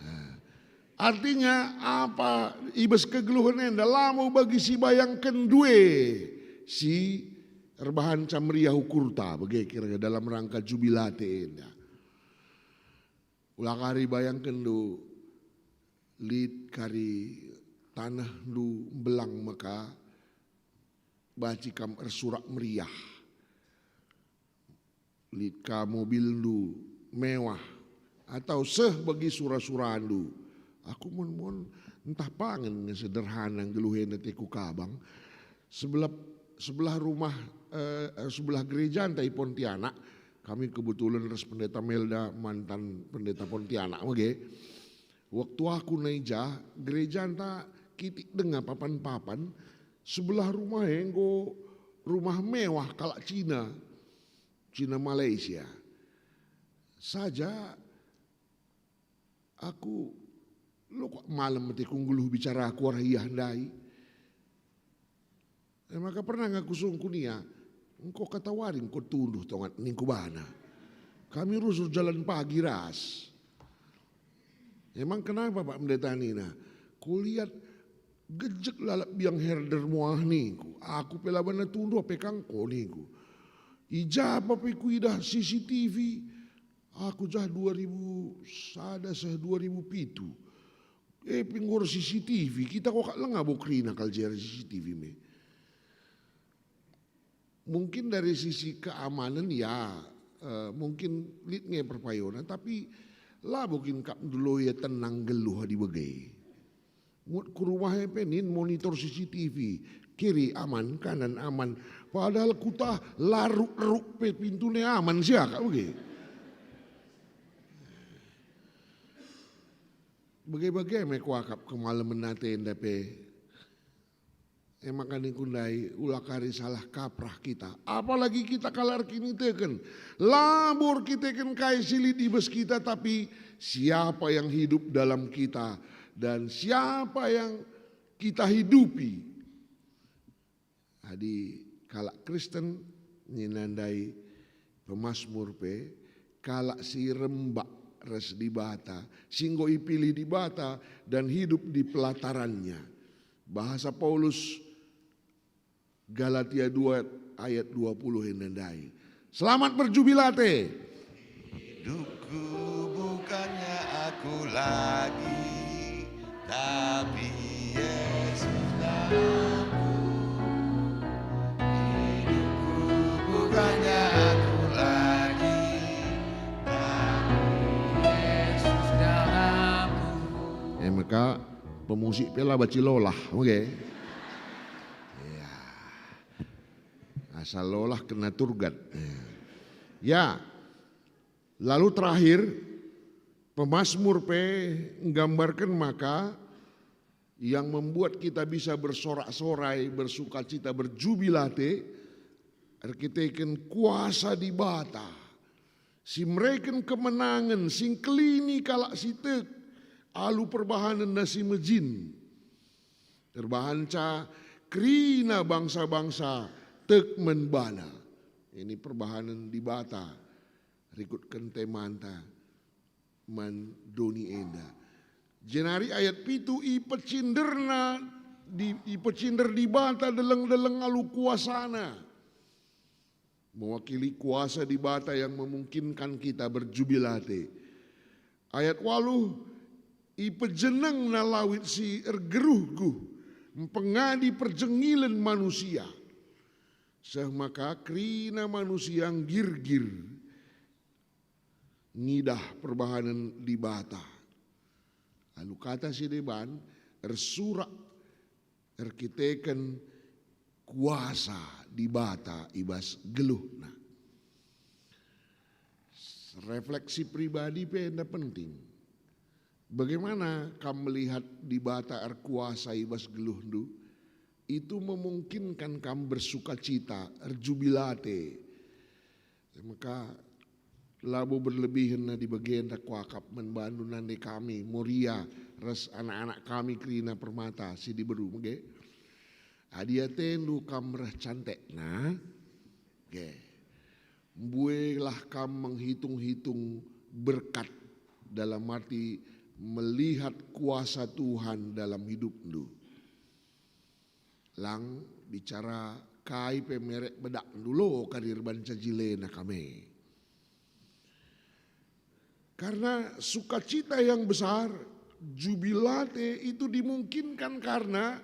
Nah, artinya apa? I bas kegeluhen enda labo bagi si bayangken due si erbahanca meriah ukurta, bage kira dalam rangka jubilate enda. Ula kari bayangkenndu lit kari tanehndu mbelang maka banci kam ersurak meriah. Lit ka mobilndu mewah, atau seh bagi sura-surandu. Aku mon-mon ntah pangen nge sederhana nggeluh enda teku kabang. Sebelah, sebelah rumah, eh, sebelah gerejanta i Pontianak, kami kebetulan ras Pendeta Melda, mantan Pendeta Pontianak, oke. Waktu aku nai jah, gerejanta kitik denga papan-papan, sebelah rumah e enggo rumah mewah kalak Cina, Cina Malaysia. Saja aku, lo kok malem ate ku nggeluh bicara aku arah iah ndai. E maka pernah ngaku sungkun ia, "Engko katawari engko tunduh tongat," ningku bana. Kami rusur jalan pagi ras. "Emang kenapa, Pak Pendeta?" nina. Kuliat gejek lalap biang herder muah ningku. "Aku pe la bana tunduh pe kang ko," ningku. "I ja pe kuidah C C T V. Aku jah dua ribu sada seh dua ribu pitu. E pe nggor C C T V, kita kok lenga bo kerina kal jera C C T V me." Mungkin dari sisi keamanan ya, eh, mungkin lit nge perpayona, tapi labo kin kap ndulo ia tenang nggeluh adi bage. Ngut ku rumah e pe nin monitor C C T V, kiri aman, kanan aman. Padahal kuta laruk-ruk pe pintune aman siakap bage. Bage-bage me kuakap kemalemen ate enda pe. E maka ningku ndai, ula kari salah kaprah kita. Apalagi kita kalak erkiniteken. Labo erkiteken kai si lit i bas kita, tapi siapa yang hidup dalam kita dan siapa yang kita hidupi. Adi kalak Kristen nina ndai pemasmur pe, kalak si rembak ras Dibata, si enggo ipilih Dibata dan hidup di pelataranNya. Bahasa Paulus, Galatia dua ayat dua puluh enda ndai. Selamat berjubilate. Hidupku bukannya aku lagi, tapi Yesus dalamku. Hidupku bukannya aku lagi, tapi Yesus dalamku. E maka pemusik pe la banci lolah, oke? Ya. Asal lolah kena turgat. Ya. Lalu terakhir, pemasmur pe nggambarken maka yang membuat kita bisa bersorak-sorai, bersukacita, berjubilate, erkiteken kuasa Dibata, si mereken kemenangen, si ngkelini kalak si tek, alu perbahanenNa si mejin. Erbahanca kerina bangsa-bangsa tek man baNa. Ini perbahanen Dibata rikutken temanta man doni enda. Jenari ayat pitu, ipecinderna, di, ipecinder Dibata deleng-deleng alu kuasaNa. Mewakili kuasa Dibata yang memungkinkan kita berjubilate. Ayat waluh, ipejenengna lawit si ergeruhguh, mpengadi perjengilen manusia. Seh maka kerina manusia nggirgir ngidah perbahanen Dibata. Alu kata si deban, ersurak erkiteken kuasa Dibata i bas geluhna. Refleksi pribadi pe enda penting. Bagaimana kam melihat Dibata erkuasa i bas geluhndu? Itu memungkinkan kam bersukacita, erjubilate. E maka labo berlebihen adi bagenda kuakap man bandu nande kami, Moria, ras anak-anak kami kerina Permata si diberu, mege? Adi atendu kam reh cantekna, ge, mbuelah kam menghitung-hitung berkat, dalam arti melihat kuasa Tuhan dalam hidupndu. Lang bicara kai pe merek bedakndu, lo kari erbahanca jilena kame. Karena sukacita yang besar, jubilate itu dimungkinkan karena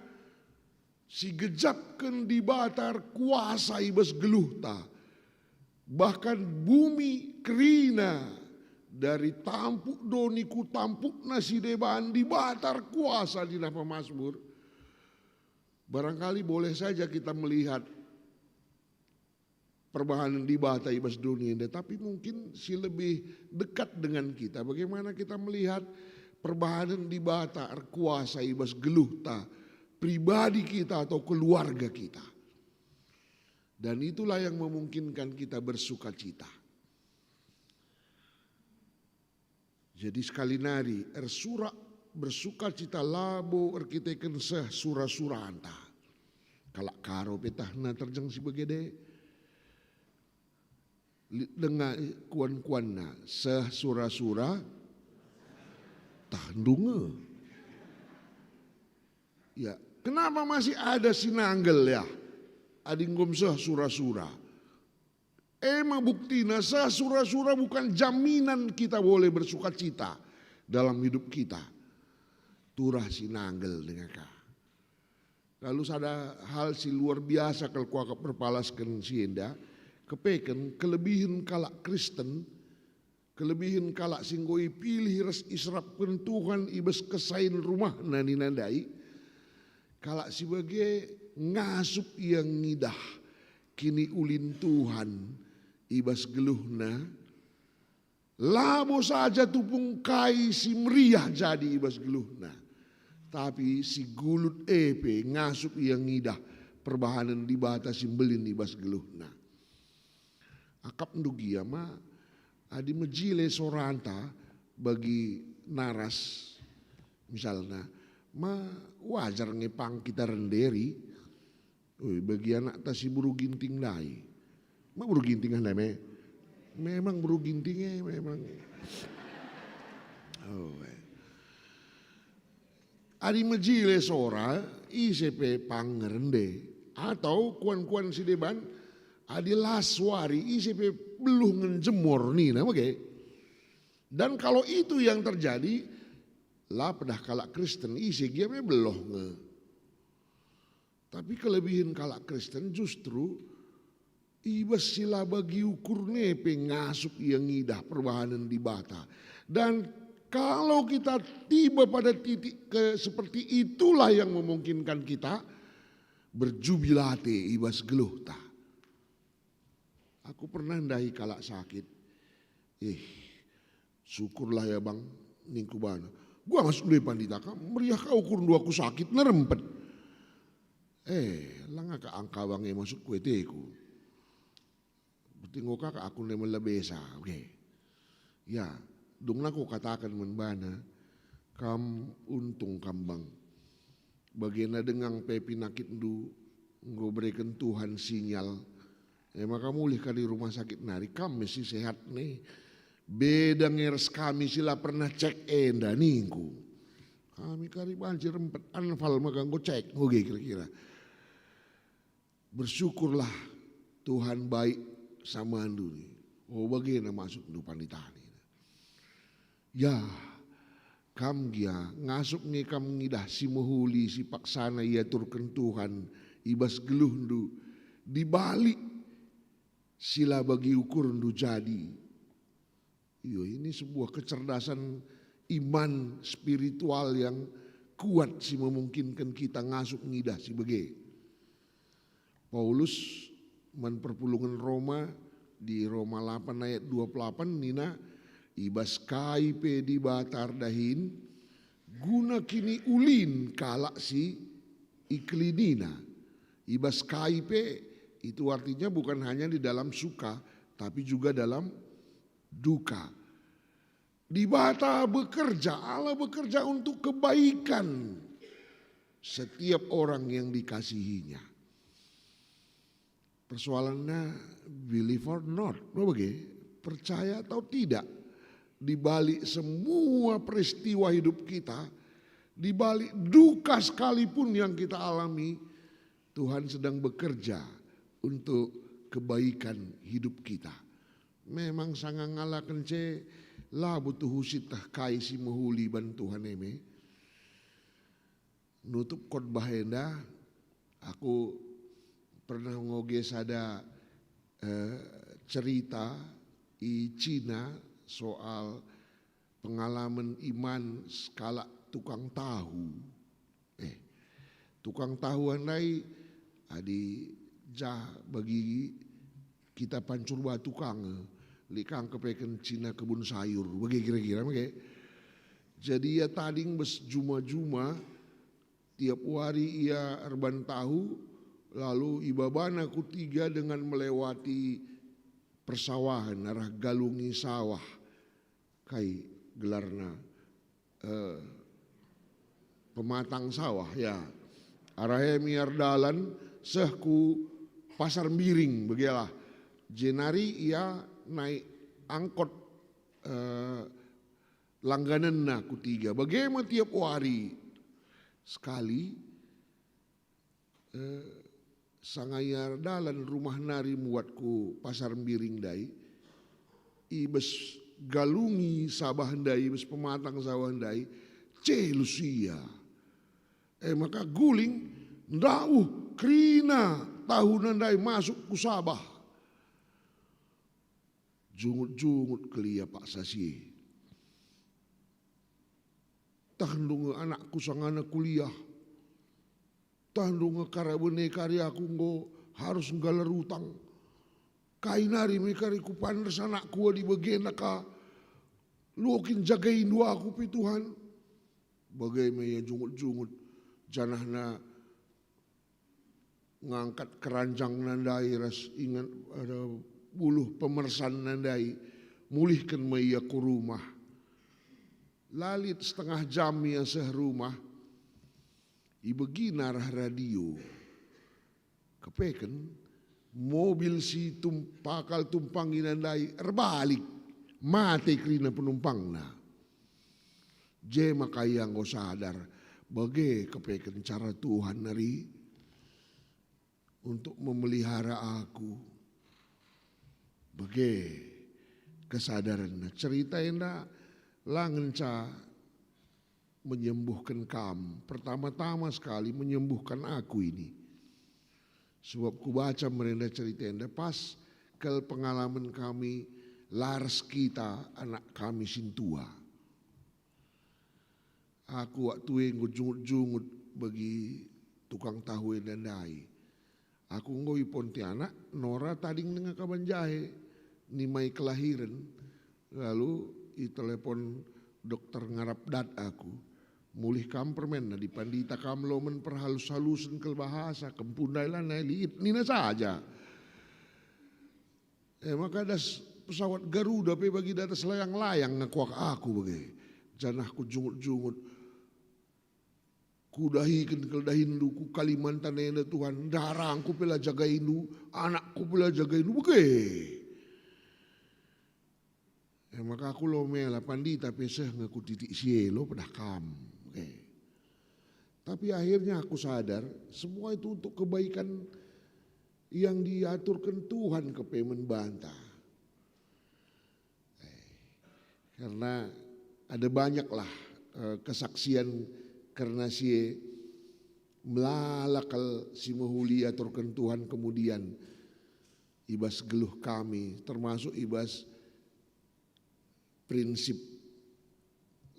si gejapken Dibata erkuasa i bas geluhta. Bahkan bumi kerina dari tampuk doni ku tampukna si deban, Dibata erkuasa, nina pemasmur. Barangkali boleh saja kita melihat perbahanen Dibata i bas doni enda, tapi mungkin si lebih dekat dengan kita, bagaimana kita melihat perbahanen Dibata erkuasa i bas geluhta, pribadi kita atau keluarga kita. Dan itulah yang memungkinkan kita bersukacita. Jadi sekali nari, ersurak bersukacita labo erkiteken seh sura-suranta. Kalak Karo pe tehna terjeng si bagende. Lit denga kuan-kuanna, seh sura-sura, tehndu nge. Ya, kenapa masih ada si nanggel, ya? Adi enggo seh sura-sura. E me buktina, seh sura-sura bukan jaminan kita boleh bersukacita dalam hidup kita. Turah si nanggel denga ka. Lalu sada hal si luar biasa kal kuakap erpalasken si enda, kepeken kelebihen kalak Kristen, Kelebihen kalak si enggo ipilih ras iserapken Tuhan i bas kesain rumahna nina ndai, kalak si bage ngasup ia ngidah kiniulin Tuhan i bas geluhna, labo saja tupung kai si meriah jadi i bas geluhna, tapi si gulut e pe ngasup ia ngidah perbahanen Dibata si mbelin i bas geluhna. Akapndu gia ma, adi mejile soranta bagi naras, misalna, ma wajar nge pang kita renderi. Ui, bagi anakta si beru Ginting ndai. Ma beru Ginting ah ndai me? Memang beru Ginting e, memang. Oh, eh. Adi mejile sora, ise pe pang ngerende. Atau kuan-kuan si deban, adi las wari, ise pe beluh ngenjemor nina bage. Dan kalau itu yang terjadi, la pedah kalak Kristen, ise gia me beluh nge. Tapi kelebihen kalak Kristen justru i bas si la bagi ukurna pe ngasup ia ngidah perbahanen Dibata. Dan kalau kita tiba pada titik ke seperti itulah yang memungkinkan kita berjubilate i bas geluhta. Aku pernah ndahi kalak sakit. Eh, syukurlah ya bang, ningku bana. Gua masuk dua pandita kam, meriah kau kurndu aku sakit nerempet. Eh, langa ka angka bang e masuk kueteku. Berarti enggo ka aku ne melebesa, oke. Ya, dungna ku kataken man bana, kam untung kam bang. Bagena dengang pe pinakitndu enggo bereken Tuhan sinyal. E maka mulih kari rumah sakit nari, kam me si sehat ne. Beda nge ras kami si la pernah cek enda ningku. Kami kari banci rempet anfal maka enggo cek, enggo ge kira-kira. Bersyukurlah Tuhan baik samandu ni. Oh, bagena maksudndu pandita ni. Ya, kam gia ngasup nge kam ngidah si mehuli si paksana iaturken Tuhan i bas geluhndu, dibalik si la bagi ukurndu jadi. Iyo, ini sebuah kecerdasan iman spiritual yang kuat si memungkinkan kita ngasup ngidah si bage. Paulus man perpulungen Roma, di Roma lapan ayat dua puluh delapan nina, "I bas kai pe Dibata erdahin guna kiniulin kalak si ikelinina." I bas kai pe, itu artinya bukan hanya di dalam suka, tapi juga dalam duka. Dibata bekerja, Allah bekerja untuk kebaikan setiap orang yang dikasihinya. Persoalannya, believe or not, lo bage, percaya atau tidak, di balik semua peristiwa hidup kita, di balik duka sekalipun yang kita alami, Tuhan sedang bekerja untuk kebaikan hidup kita. Memang sanga ngalaken ce, la butuh usitteh kai si mehuli ban Tuhan e me. Nutup khotbah enda, aku pernah ngoge sada, eh, cerita i Cina soal pengalaman iman sekalak tukang tahu. Eh, tukang tahu ndai adi jah bagi kita pancur batu ka nge, lit ka ngkepeken Cina kebun sayur, bage kira-kira, bage. Jadi ia tading bas juma-juma, tiap wari ia erban tahu, lalu ibabana ku tiga dengan melewati persawahen arah galungi sawah. Kai gelarna, eh, pematang sawah, ya. Arah e miar dalan seh ku Pasar Mbiring, begelah. Jenari ia naik angkot, eh, langganenna ku tiga. Bage me tiap wari. Sekali, eh, sanga ia erdalan rumah nari muat ku Pasar Mbiring ndai, i bas galungi sawah ndai, i bas pematang sawah ndai, celus ia. E maka guling, ndauh kerina tahuna ndai masuk ku sawah. jungut-jungut kal ia paksa si e. Tahndu nge anakku sangana kuliah. Tahndu nge kari bene kari aku enggo harus nggalar utang. Kai nari me kari kupander anakku adi bagenda ka. Luo kin jagaindu aku pe Tuhan. Bage me ia jungut-jungut, janahna ngangkat keranjangna ndai ras ingan, ada, buluh pemersanna ndai, mulihken me ia ku rumah. La lit setengah jam ia seh rumah, ibegina arah radio. Kepeken, mobil si tum-, pakal tumpangina ndai erbalik, mate kerina penumpangna. Je maka ia enggo sadar, bage kepeken cara Tuhan nari untuk memelihara aku. Bage kesadarenna. Cerita enda la ngenca menyembuhken kam. Pertama-tama sekali menyembuhkan aku ini. Sebab kubaca merenda cerita enda pas kal pengalaman kami lars kita anak kami sintua. Aku waktu e enggo jungut-jungut bagi tukang tahu enda ndai. Aku enggo i Pontianak, Nora tading denga kaban jahe, nimai kelahiren, lalu itelepon dokter ngarap dat aku. Mulih kam permenna, adi pandita kam lomen perhalus-halusen kal bahasa, kempu ndai lanai lit, nina saja. E maka das pesawat Garuda pe bagi datas layang-layang ngekuak aku bage. Janah kujungut-jungut. Kudahiken kal dahinndu ku Kalimantan enda, Tuhan, ndarangku pe la jagaindu, anakku pe la jagaindu, bage. E maka aku lo mela pandita pe seh nge ku titik si e lo pedah kam, bage. Tapi akhirnya aku sadar, semua itu untuk kebaikan yang diaturken Tuhan kepe man banta. Eh, karena ada banyaklah, eh, kesaksian kerna si e, melala kal si mehuli aturken Tuhan kemudian i bas geluh kami, termasuk i bas prinsip,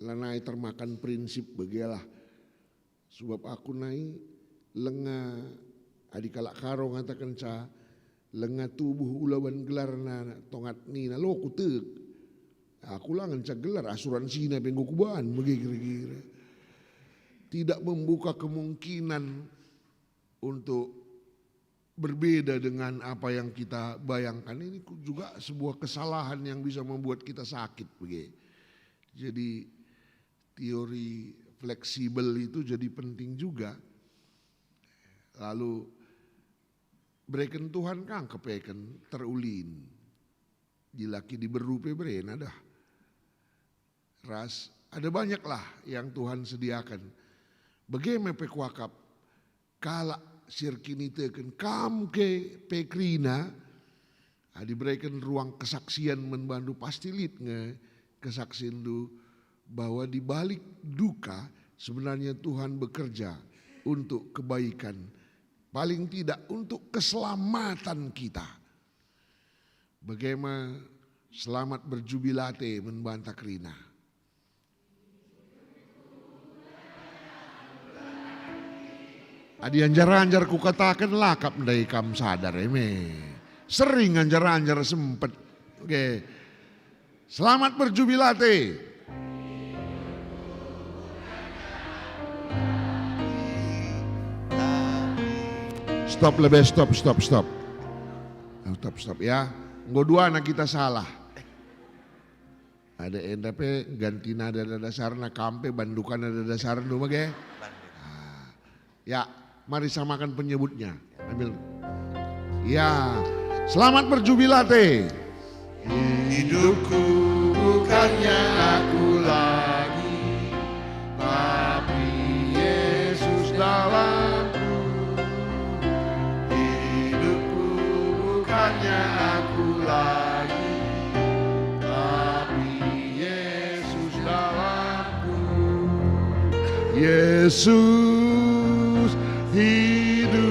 lanai termakan prinsip bagelah. Sebab aku nai lenga, adi kalak Karo ngatakenca, lenga tubuh ulaban gelarna tongat nina, lo kutek. Aku la ngenca gelar, asuransinya pe enggo kuban, bage kira-kira. Tidak membuka kemungkinan untuk berbeda dengan apa yang kita bayangkan. Ini ku-, juga sebuah kesalahan yang bisa membuat kita sakit, bage. Jadi, teori fleksibel itu jadi penting juga. Lalu, bereken Tuhan kang kepeken terulin. Dilaki diberu pe berena dah. Ras, ada banyaklah yang Tuhan sediakan. Bage me pe kuakap, kalak si erkiniteken kam ke pe kerina, adi bereken ruang kesaksian man bandu, pasti lit nge kesaksianndu bahwa di balik duka sebenarnya Tuhan bekerja untuk kebaikan, paling tidak untuk keselamatan kita. Bage me selamat berjubilate man banta kerina. Adi anjar-anjar kukataken, lakap ndai kam sadar, e me. Sering anjar-anjar sempet. Oke. Selamat berjubilate. Stop lebe, stop, stop, stop. Stop, stop ya. Enggo duana kita salah. Ada enda pe ganti nada dasarna, kam pe bandukan nada dasarndu bage. Ah. Ya, mari samakan penyebutnya. Ambil. Ya, selamat berjubilate. Hidupku bukannya aku lagi, tapi Yesus dalamku. Hidupku bukannya aku lagi, tapi Yesus dalamku. Yesus hidup,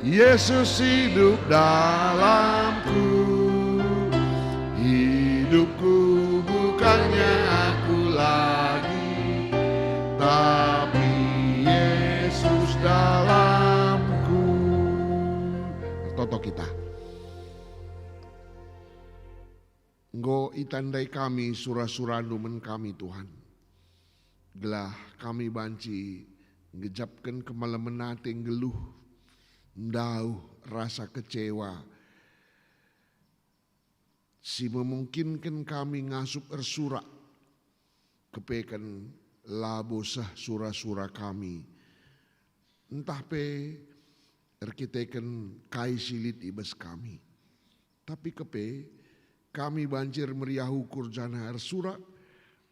Yesus hidup dalamku. Enggo itandai kami sura-suraNdu man kami, Tuhan, gelah kami banci ngejapken kemalemen ate, nggeluh, ndauh rasa kecewa, si memungkinken kami ngasup ersurak, kepeken labo seh sura-sura kami, ntah pe erkiteken kai si lit i bas kami. Tapi kepe, kami banci ermeriah ukur janah ersurak,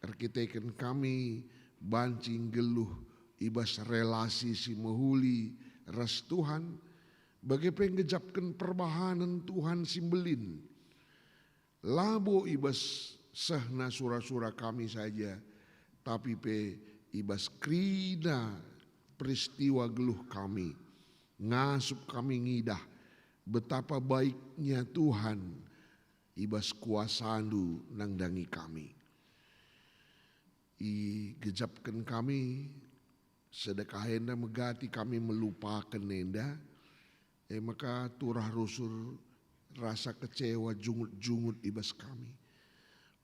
erkiteken kami banci nggeluh i bas relasi si mehuli ras Tuhan, bage pe ngejapken perbahanen Tuhan si mbelin. Labo i bas sehna sura-sura kami saja, tapi pe i bas kerina peristiwa geluh kami, ngasup kami ngidah betapa baiknya Tuhan i bas kuasaNdu nandangi kami. Igejapken kami, sedekah enda megati kami melupaken enda, e maka turah rusur rasa kecewa jungut-jungut i bas kami.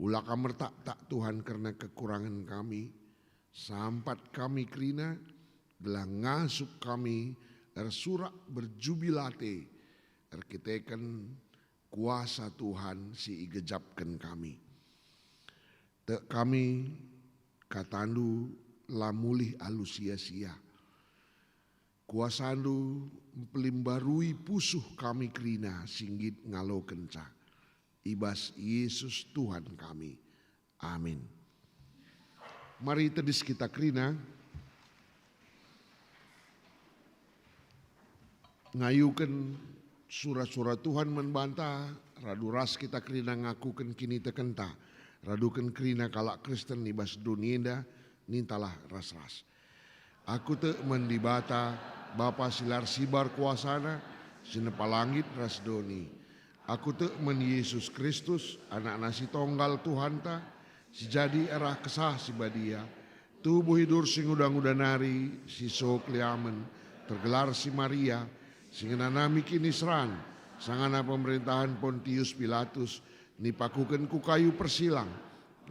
Ula kam ertaktak, Tuhan, kerna kekurangen kami. Sampat kami kerina, gelah ngasup kami ersurak berjubil ate erkiteken kuasa Tuhan si igejapken kami. Tek kami, kataNdu la mulih alu sia-sia. KuasaNdu mpelimbarui pusuh kami kerina si nggit ngalokenca. I bas Yesus Tuhan kami. Amin. Mari tedis kita kerina ngayuken sura-sura Tuhan man banta, radu ras kita kerina ngakuken kinitekenta, raduken kerina kalak Kristen i bas doni enda, nintalah ras-ras. Aku tek man Dibata, Bapa si la ersibar kuasaNa, si nepa langit ras doni. Aku tek man Jesus Kristus, AnakNa si Tonggal Tuhanta, si jadi arah Kesah Si Badia, tubuh i bas si nguda-nguda nari, si seh keliamen, tergelar si Maria, si ngenanami kiniseran, sangana pemerentahen Pontius Pilatus, nipakuken ku kayu persilang,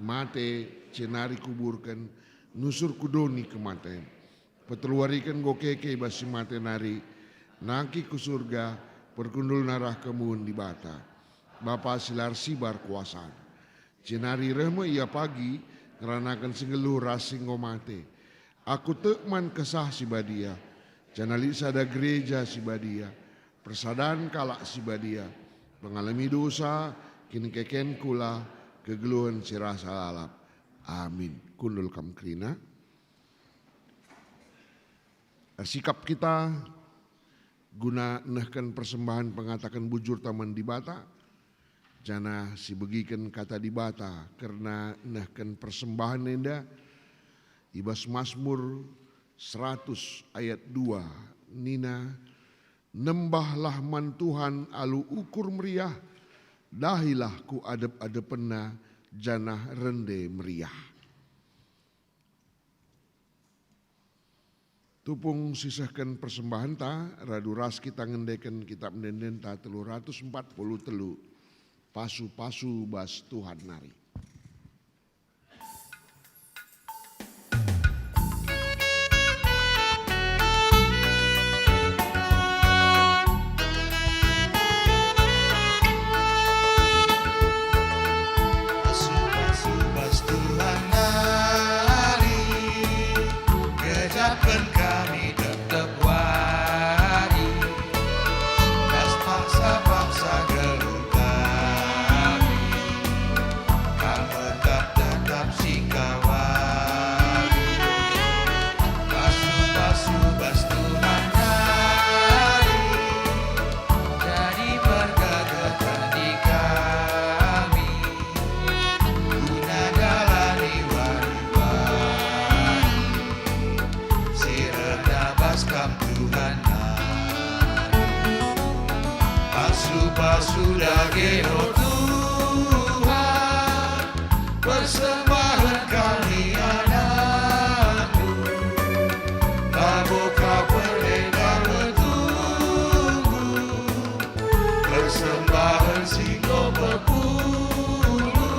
mate, jenari kuburken, nusur ku doni kematen. Peteluwariken enggo keke i bas si mate nari, nangkih ku Surga, perkundulna arah kemuhen Dibata, Bapa si la ersibar kuasaNa. Jenari reh me Ia pagi ngeranaken si nggeluh ras si enggo mate. Aku tek man Kesah Si Badia, janah lit sada gereja si badia, persadan kalak si badia, pengalemi dosa, kinekeken kula, kegeluhen si rasa lalap. Amin. Kundul kam kerina. Ersikap kita guna nehken persembahen pengataken bujurta man Dibata, janah sibegiken Kata Dibata kerna nehken persembahen enda i bas Masmur seratus ayat dua nina, "Nembahlah man Tuhan alu ukur meriah, dahilah ku adep-adepenNa janah rende meriah." Tupung sisehken persembahenta, radu ras kita ngendeken kitap ende-endenta telu ratus empat puluh telu, Pasu-pasu bas Tuhan nari. Pasu-pasu bas Tuhan nari, gejapken kami tep-tep wari. Ras paksa-paksa geluh kami, Kam tetap, tetap sikawali. Pasu-pasu bas Tuhan nari, jadi pergegeten di kami, guna jalani wari-wari si reh bas Kam Tuhan. Pasu-pasu dage, o Tuhan, persembahen kami anakmu, labo ka perlengga metunggung, persembahen si enggo pepulung.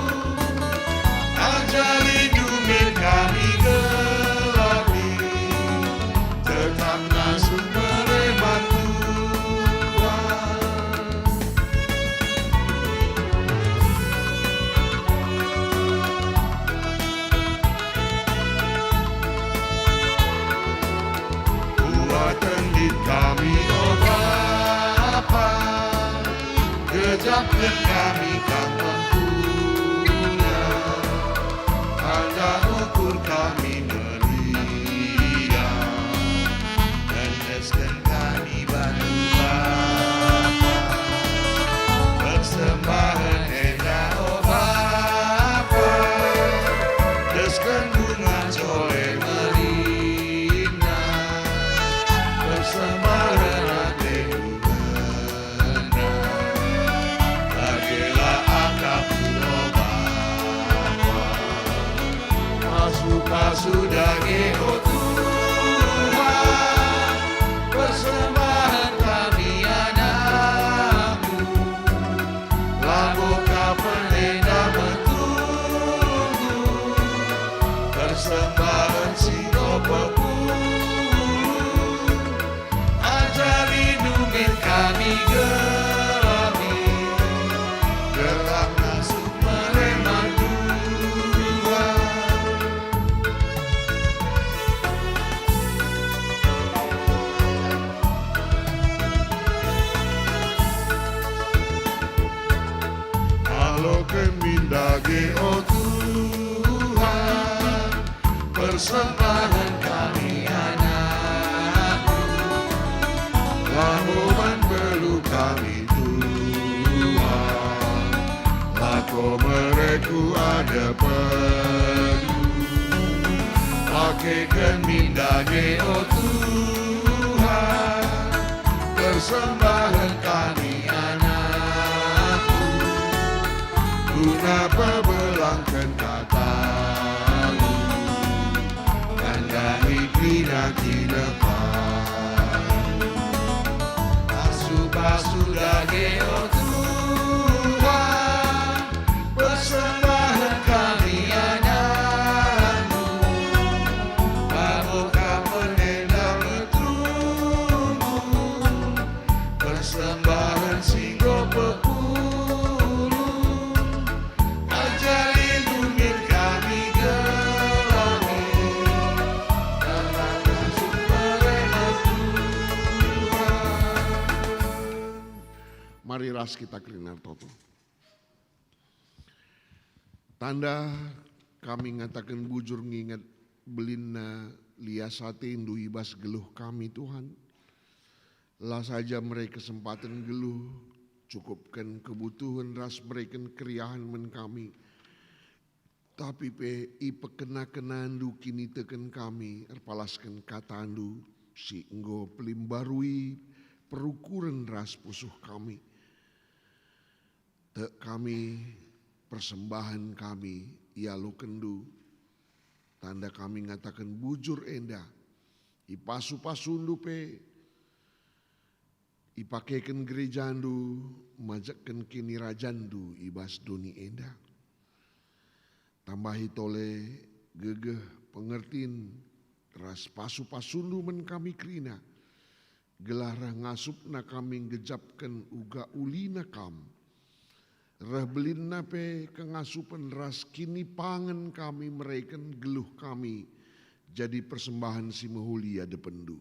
Kami kam mengkuya, tanda ukur kami meriah, endesken kami bandu Bapa. Persembahen enda, o Bapa, desken bunga jole meriah, persembahen atendu. Dagelah akapku, o Bapa. Pasu-pasu dage, o Tuhan, persembahen kami anakmu. Labo ka penenda metunggung, persembahen si enggo pepulung. Ajari nungit kami gelami, gelah ngasup mere man Tuhan. Aloken min dage, o Tuhan, persembahen kami anakmu, labo man beluh kami Tuhan, lako mere ku adepenmu. Pakeken min dage, o Tuhan, persembahen kami anakmu, guna pebelangken katamu, nandangi kina-kina pasu-pasu dage, o Tuhan, persembahen kami anakmu, labo ka penenda metunggung, persembahen si enggo pepulung. Ajari nungit kami gelami, dalam kasih perena Tuhan. Mari ras kita kerina ertoto. Tanda kami ngataken bujur nginget belinna lias atendu i bas geluh kami, Tuhan. La saja mere kesempaten geluh, cukupken kebutuhen ras mereken keriahen man kami, tapi pe ipekena-kenandu kiniteken kami erpalasken katandu si enggo pelimbarui perukuren ras pusuh kami. Tek kami, persembahen kami ialokenndu, tanda kami ngataken bujur enda, ipasu-pasundu pe ipakeken gerejandu majekken kinirajandu i bas doni enda. Tambahi tole gegeh, pengertin, ras pasu-pasundu man kami kerina, gelah reh ngasupna kami nggejapken uga ulina kam, reh belinna pe kengasupen ras kinipangen kami mereken geluh kami jadi persembahen si mehuli i adepenndu.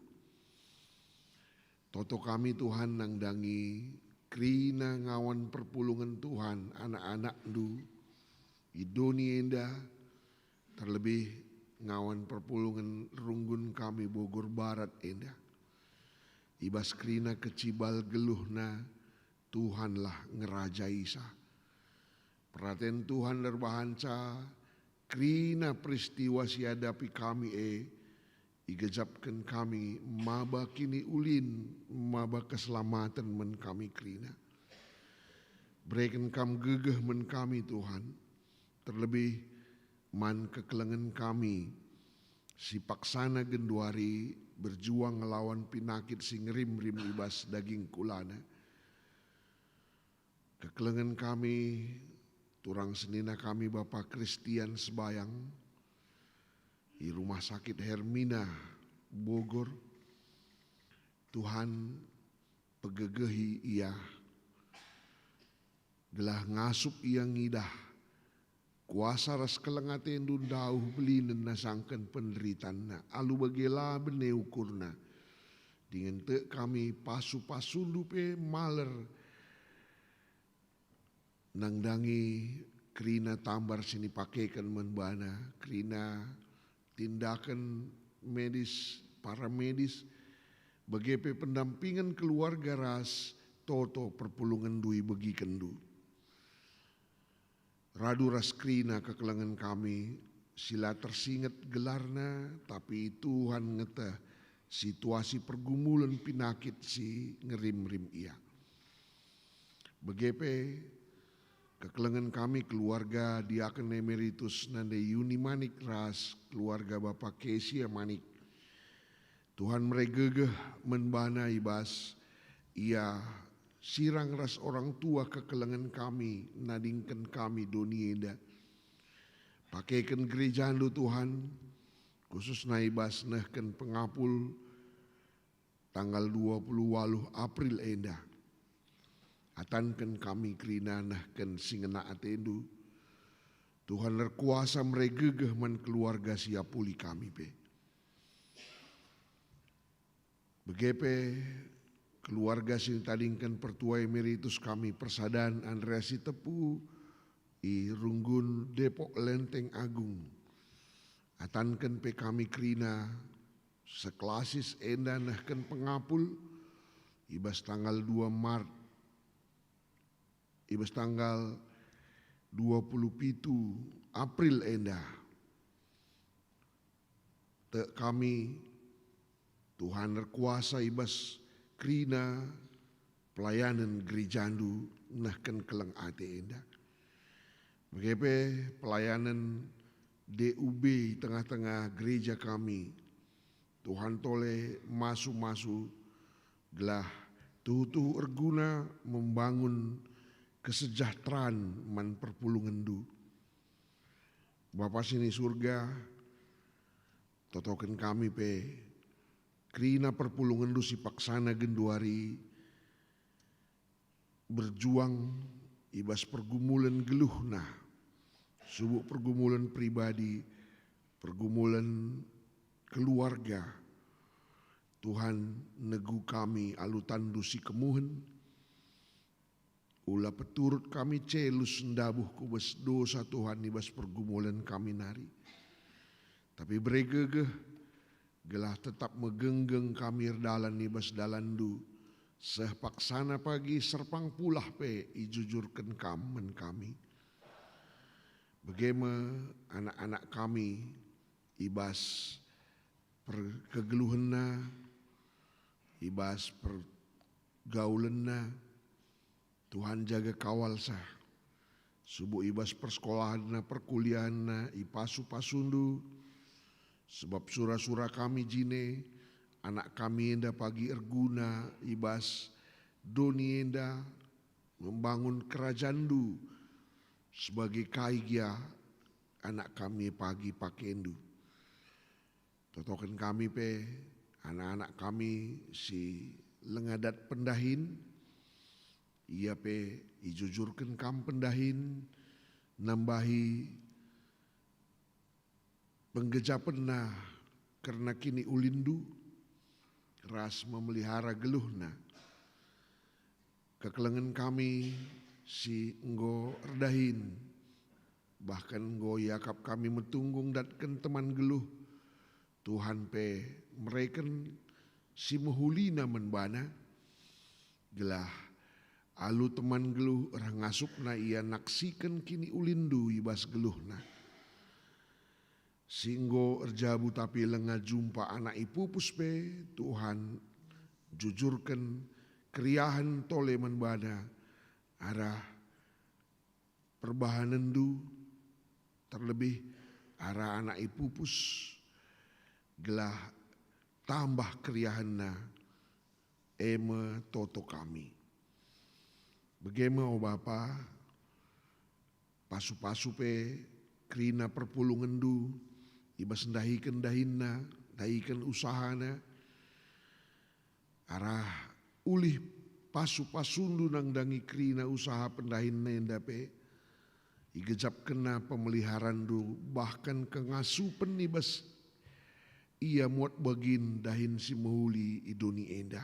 Toto kami, Tuhan, nandangi kerina ngawan perpulungen Tuhan, anak-anakndu i doni enda, terlebih ngawan perpulungen runggun kami Bogor Barat enda. I bas kerina kecibal geluhna, Tuhanlah ngerajaisa. Peraten Tuhan erbahanca kerina peristiwa si iadapi kami e, igejapken kami maba kiniulin, maba keselamaten man kami kerina. Bereken Kam gegeh man kami, Tuhan, terlebih man kekelengen kami si paksana genduari berjuang ngelawan pinakit si ngerimrim i bas daging kulana. Kekelengen kami, turang senina kami Bapa Kristian Sebayang i Rumah Sakit Hermina, Bogor. Tuhan, pegegehi ia, gelah ngasup ia ngidah kuasa ras keleng atendu ndauh belinen nasangken penderitanna, alu bage la bene ukurna. Dingen tek kami pasu-pasundu pe maler nandangi kerina tambar si nipakeken man bana, kerina tindaken medis, paramedis, bage pe pendampingen keluarga ras toto perpulungenndu ibegikenndu. Radu ras kerina kekelengen kami si la tersinget gelarna, tapi Tuhan ngeteh situasi pergumulen pinakit si ngerimrim ia. Bage pe kekelengen kami keluarga Diaken Emeritus Nande Yuni Manik ras keluarga Bapa Kesia Manik. Tuhan mere gegeh man bana i bas ia sirang ras orang tua kekelengen kami nadingken kami doni enda. Pakeken gerejandu Tuhan, khususna i bas nehken pengapul tanggal dua puluh waluh April enda. Atanken kami kerina nehken si ngena atendu. Tuhan erkuasa mere gegeh man keluarga si apuli kami pe. Bage pe keluarga si nitadingken pertua emeritus kami Persadan Andreas Sitepu i Runggun Depok Lenteng Agung. Atanken pe kami kerina seklasis enda nehken pengapul i bas tanggal dua Maret, i bas tanggal dua puluh pitu April enda. Tek kami, Tuhan erkuasa i bas kerina pelayanen gerejandu nehken keleng ate enda. Bage pe pelayanen D U B i tengah-tengah gereja kami. Tuhan tole masu-masu gelah tuhu-tuhu erguna membangun kesejahteraan man perpulungenndu. Bapa si ni Surga, totoken kami pe kerina perpulungenndu si paksana genduari berjuang i bas pergumulen geluhna, subuk pergumulen pribadi, pergumulen keluarga. Tuhan, negu kami alu tanNdu si kemuhen, ula peturut kami celus ndabuh ku bas dosa Tuhan i bas pergumulen kami nari. Tapi bere gegeh, gelah tetap megenggeng kami erdalan i bas dalanNdu, seh paksana pagi serpang pulah pe ijujurken Kam man kami. Bage me anak-anak kami i bas perkegeluhenna, i bas pergaulenna, Tuhan jaga kawalsa, subuk i bas persekolahenna, perkuliahenna, ipasu-pasuNdu, sebab sura-sura kami jine, anak kami enda pagi erguna i bas doni enda membangun kerajanNdu, sebagai kai gia anak kami pagi pakeNdu. Totoken kami pe anak-anak kami si langa dat pendahin, ia pe ijujurken Kam pendahin, nambahi penggejapenna kerna kiniulinNdu, ras memelihara geluhna. Kekelengen kami si enggo erdahin, bahkan enggo iakap kami metunggung datken teman geluh, Tuhan pe mereken si mehulina man bana, gelah alu teman geluh reh ngasupna ia naksiken kiniulinNdu i bas geluhna. Si enggo erjabu tapi langa jumpa anak ipupus pe, Tuhan, jujurken keriahen tole man bana arah perbahanenNdu, terlebih arah anak ipupus, gelah tambah keriahenna, e me toto kami. Bage me, o Bapa, pasu-pasu pe kerina perpulungenNdu i bas ndahiken dahinna, ndahiken usahana, arah ulih pasu-pasuNdu nandangi kerina usaha pendahin enda pe, igejapkenna pemeliharanNdu, bahkan kengasupen i bas ia muat bagin dahin si mehuli i doni enda.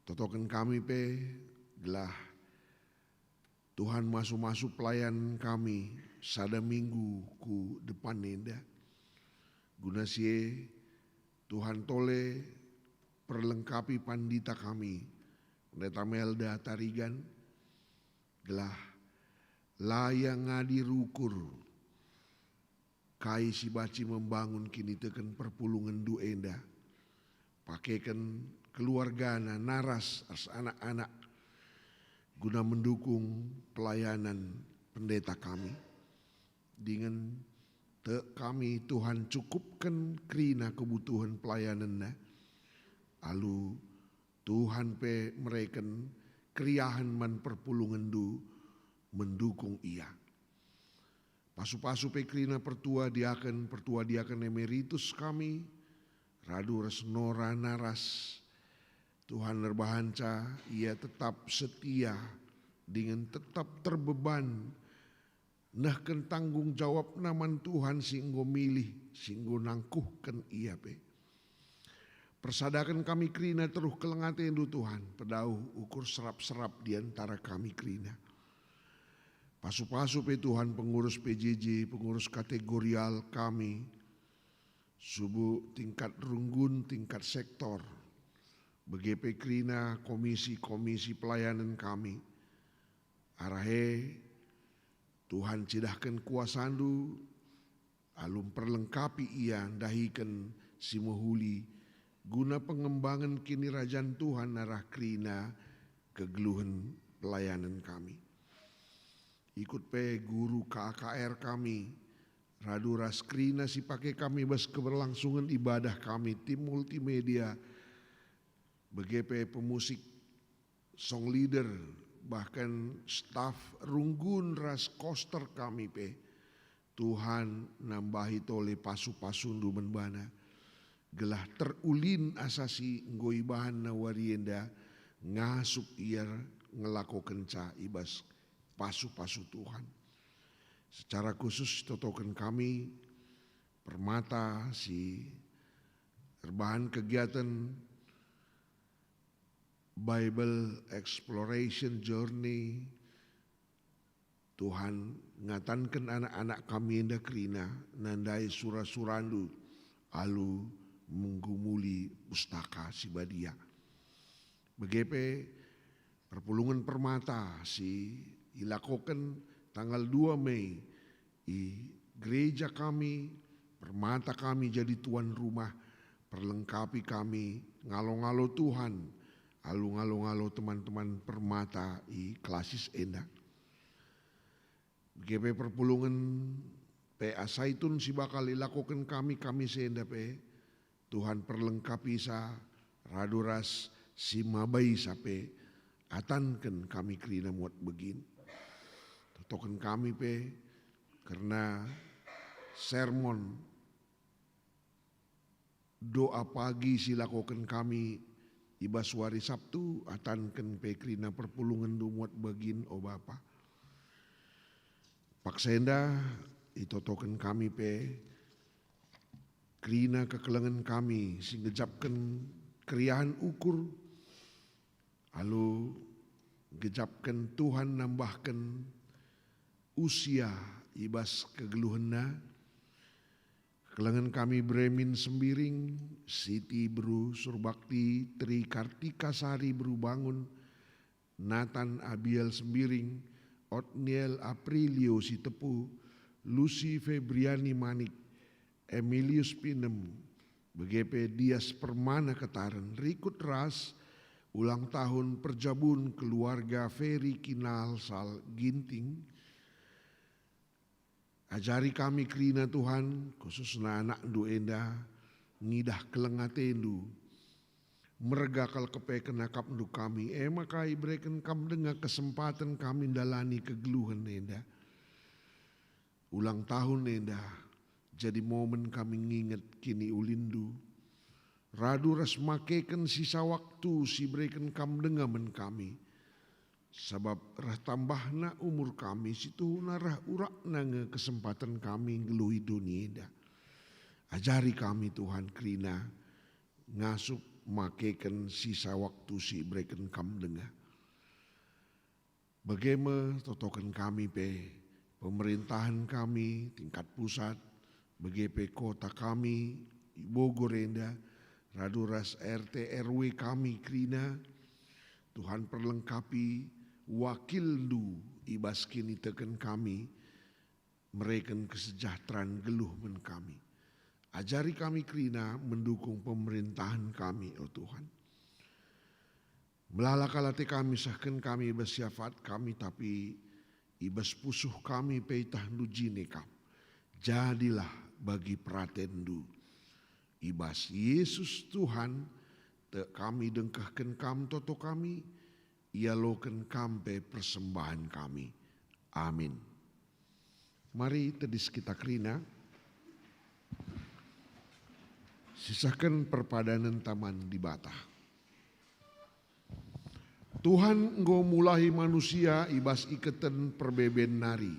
Totoken kami pe, gelah Tuhan, masu-masu pelayan kami sada minggu ku depan enda. Guna si e, Tuhan, tole perlengkapi pandita kami, Pendeta Melda Tarigan, gelah la ia ngadi rukur kai si banci membangun kiniteken perpulungenndu enda. Pakeken keluargana naras ras anak-anak guna mendukung pelayanan pendeta kami. Dingen tek kami, Tuhan, cukupken kerina kebutuhen pelayanenna. Alu Tuhan pe mereken keriahen man perpulungenndu mendukung ia. Pasu-pasu pe kerina pertua diaken, pertua diaken emeritus kami, radu ras Nora naras. Tuhan erbahanca ia tetap setia dingen tetap terbeban nehken tanggung jawabna man Tuhan si enggo milih, si enggo nangkuhken ia pe. Persadaken kami kerina teruh keleng atendu, Tuhan, pedauh ukur serap-serap di antara kami kerina. Pasu-pasu pe, Tuhan, pengurus P J J, pengurus kategorial kami, subuk tingkat runggun, tingkat sektor, bage pe kerina komisi-komisi pelayanen kami. Arah e, Tuhan, cidahken kuasandu, alu mperlengkapi ia ndahiken si mehuli guna pengembangen kinirajan Tuhan arah kerina kegeluhen pelayanen kami. Ikut pe guru K A K R kami, radu ras kerina si pake kami bas keberlangsungen ibadah kami, tim multimedia, bage pe pemusik, song leader, bahkan staf runggun ras koster kami pe. Tuhan, nambahi tole pasu-pasundu man bana, gelah terulin asa si enggo ibahanna wari enda ngasup ia ngelakokenca i bas pasu-pasu Tuhan. Secara khusus totoken kami Permata si erbahan kegiatan Bible Exploration Journey. Tuhan, ngatanken anak-anak kami enda kerina nandai sura-surandu alu menggumuli Pustaka Si Badia. Bage pe perpulungen Permata si ilakoken tanggal dua Mei i gereja kami, Permata kami jadi tuan rumah, perlengkapi kami ngalo-ngalo Tuhan, alu ngalo-ngalo teman-teman Permata i klasis enda. Bage pe perpulungen P A Saitun si bakal ilakoken kami, kami si enda pe, Tuhan, perlengkapisa radu ras si mabaisa pe, atanken kami kerina muat begin. Totoken kami pe kerna sermon doa pagi si lakoken kami i bas wari Sabtu, atanken pe kerina perpulungenndu muat begin, o Bapa. Paksa enda itotoken kami pe kerina kekelengen kami si ngejapken keriahen ukur, alu ngejapken Tuhan nambahken usia i bas kegeluhenna. Kekelengen kami Bremin Sembiring, Siti Beru Surbakti, Tri Kartika Sari Beru Bangun, Nathan Abiel Sembiring, Otniel Aprilio Sitepu, Lucy Febriani Manik, Emilius Pinem, bage pe Dias Permana Ketaren, rikut ras ulang tahun perjabun keluarga Ferry Kinalsal Ginting. Ajari kami kerina, Tuhan, khususna anakndu enda, ngidah keleng atendu. Merga kal kepeken akapndu kami, e maka ibereken kam denga kesempaten kami ndalani kegeluhen enda. Ulang tahun enda jadi momen kami nginget kiniulinndu, radu ras makeken sisa waktu si ibereken kam denga man kami. Sabap reh tambahna umur kami, situhuna reh urakna nge kesempaten kami nggeluhi doni enda. Ajari kami, Tuhan, kerina ngasup makeken sisa waktu si ibereken kam denga. Bage me totoken kami pe, pemerintahen kami tingkat pusat, bage pe kota kami i Bogor enda, radu ras R T R W kami kerina. Tuhan, perlengkapi wakilNdu i bas kiniteken kami, mereken kesejahteraan geluh man kami. Ajari kami kerina mendukung pemerintahen kami, o Tuhan. Melala kal ate kami, sehken kami i bas syafaat kami, tapi i bas pusuh kami pe itahNdu jine Kam. Jadilah bagi peratenNdu. I bas Yesus Tuhan, tek kami dengkehken Kam toto kami, ialoken Kam pe persembahen kami. Amin. Mari tedis kita kerina, sisehken perpadanenta man Dibata. Tuhan enggo mulahi manusia i bas iketen perbeben nari.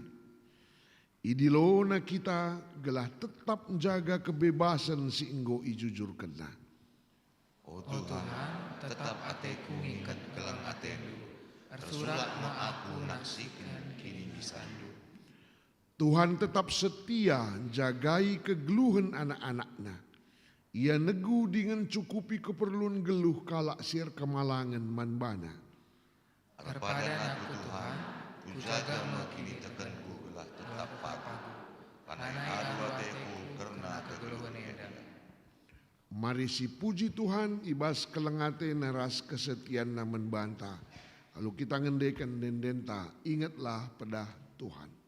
IdiloNa kita gelah tetap njaga kebebasen si enggo ijujurkenNa. O Tuhan, tetap ateku ngikut keleng ateNdu, ersurak me aku naksiken kinibisanNdu. Tuhan tetap setia njagai kegeluhen anak-anakNa. Ia negu dingen cukupi keperlun geluh kalak si erkemalangen man baNa. Erpadan aku, Tuhan, kujaga me kinitekenku gelah tetap pagu. Lanai alu ateku kerna kegeluhen enda. Mari sipuji Tuhan i bas keleng ateNa ras kesetianNa man banta. Alu kita ngendeken ende-endenta, ingetlah pedah Tuhan.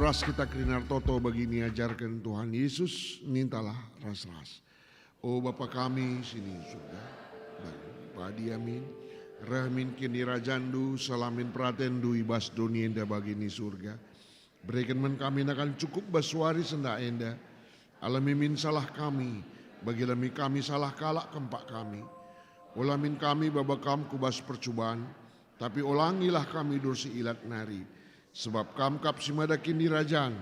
Ras kita kerina ertoto bagi niajarken Tuhan Yesus, nintalah ras-ras. O Bapa kami si i surga, bagi padi amin, reh min kinirajanNdu, seh min peratenNdu i bas doni enda bagi i surga. Bereken man kami nakan cukup bas wari sendah enda. Alemi min salah kami, bagi alemi kami salah kalak kempak kami. Ola min kami baba Kam ku bas percuban, tapi olangilah kami i bas si ilat nari. Sebab Kam kap si mada kinirajan,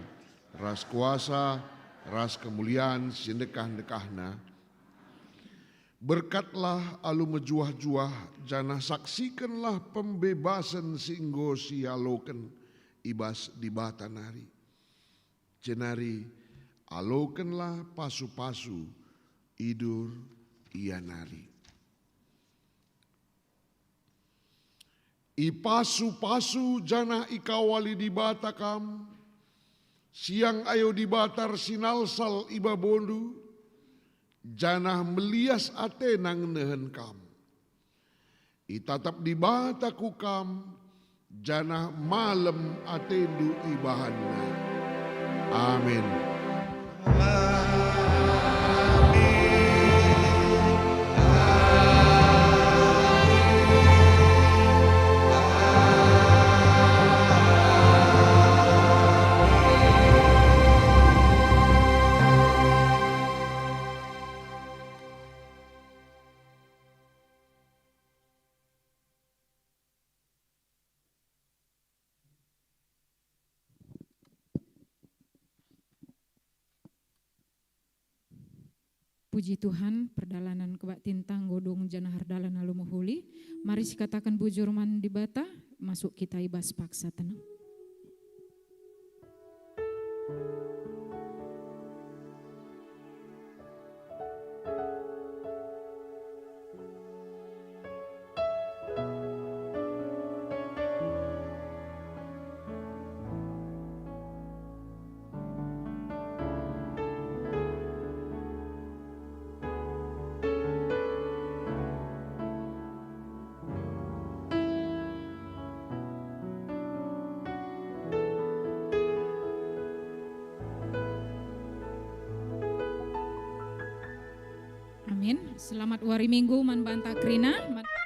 ras kuasa, ras kemulian si ndekah-ndekahna. Berkatlah alu mejuah-juah, janah saksikenlah pembebasen si enggo sialoken i bas Dibata nari. Jenari alokenlah pasu-pasu idur ia nari. Ipasu-pasu janah ikawali Dibata kam, siang ayo Dibata ersinalsal i babondu, janah melias atena ngenehen kam. Itatap Dibata ku kam, janah malem atendu ibahanNa. Amin. Puji Tuhan, perdalanen kebaktin tanggo dung janah erdalan alu mehuli. Mari sikataken bujur man Dibata, masuk kita i bas paksa tenang. Amin. Selamat wari Minggu man banta kerina. Man-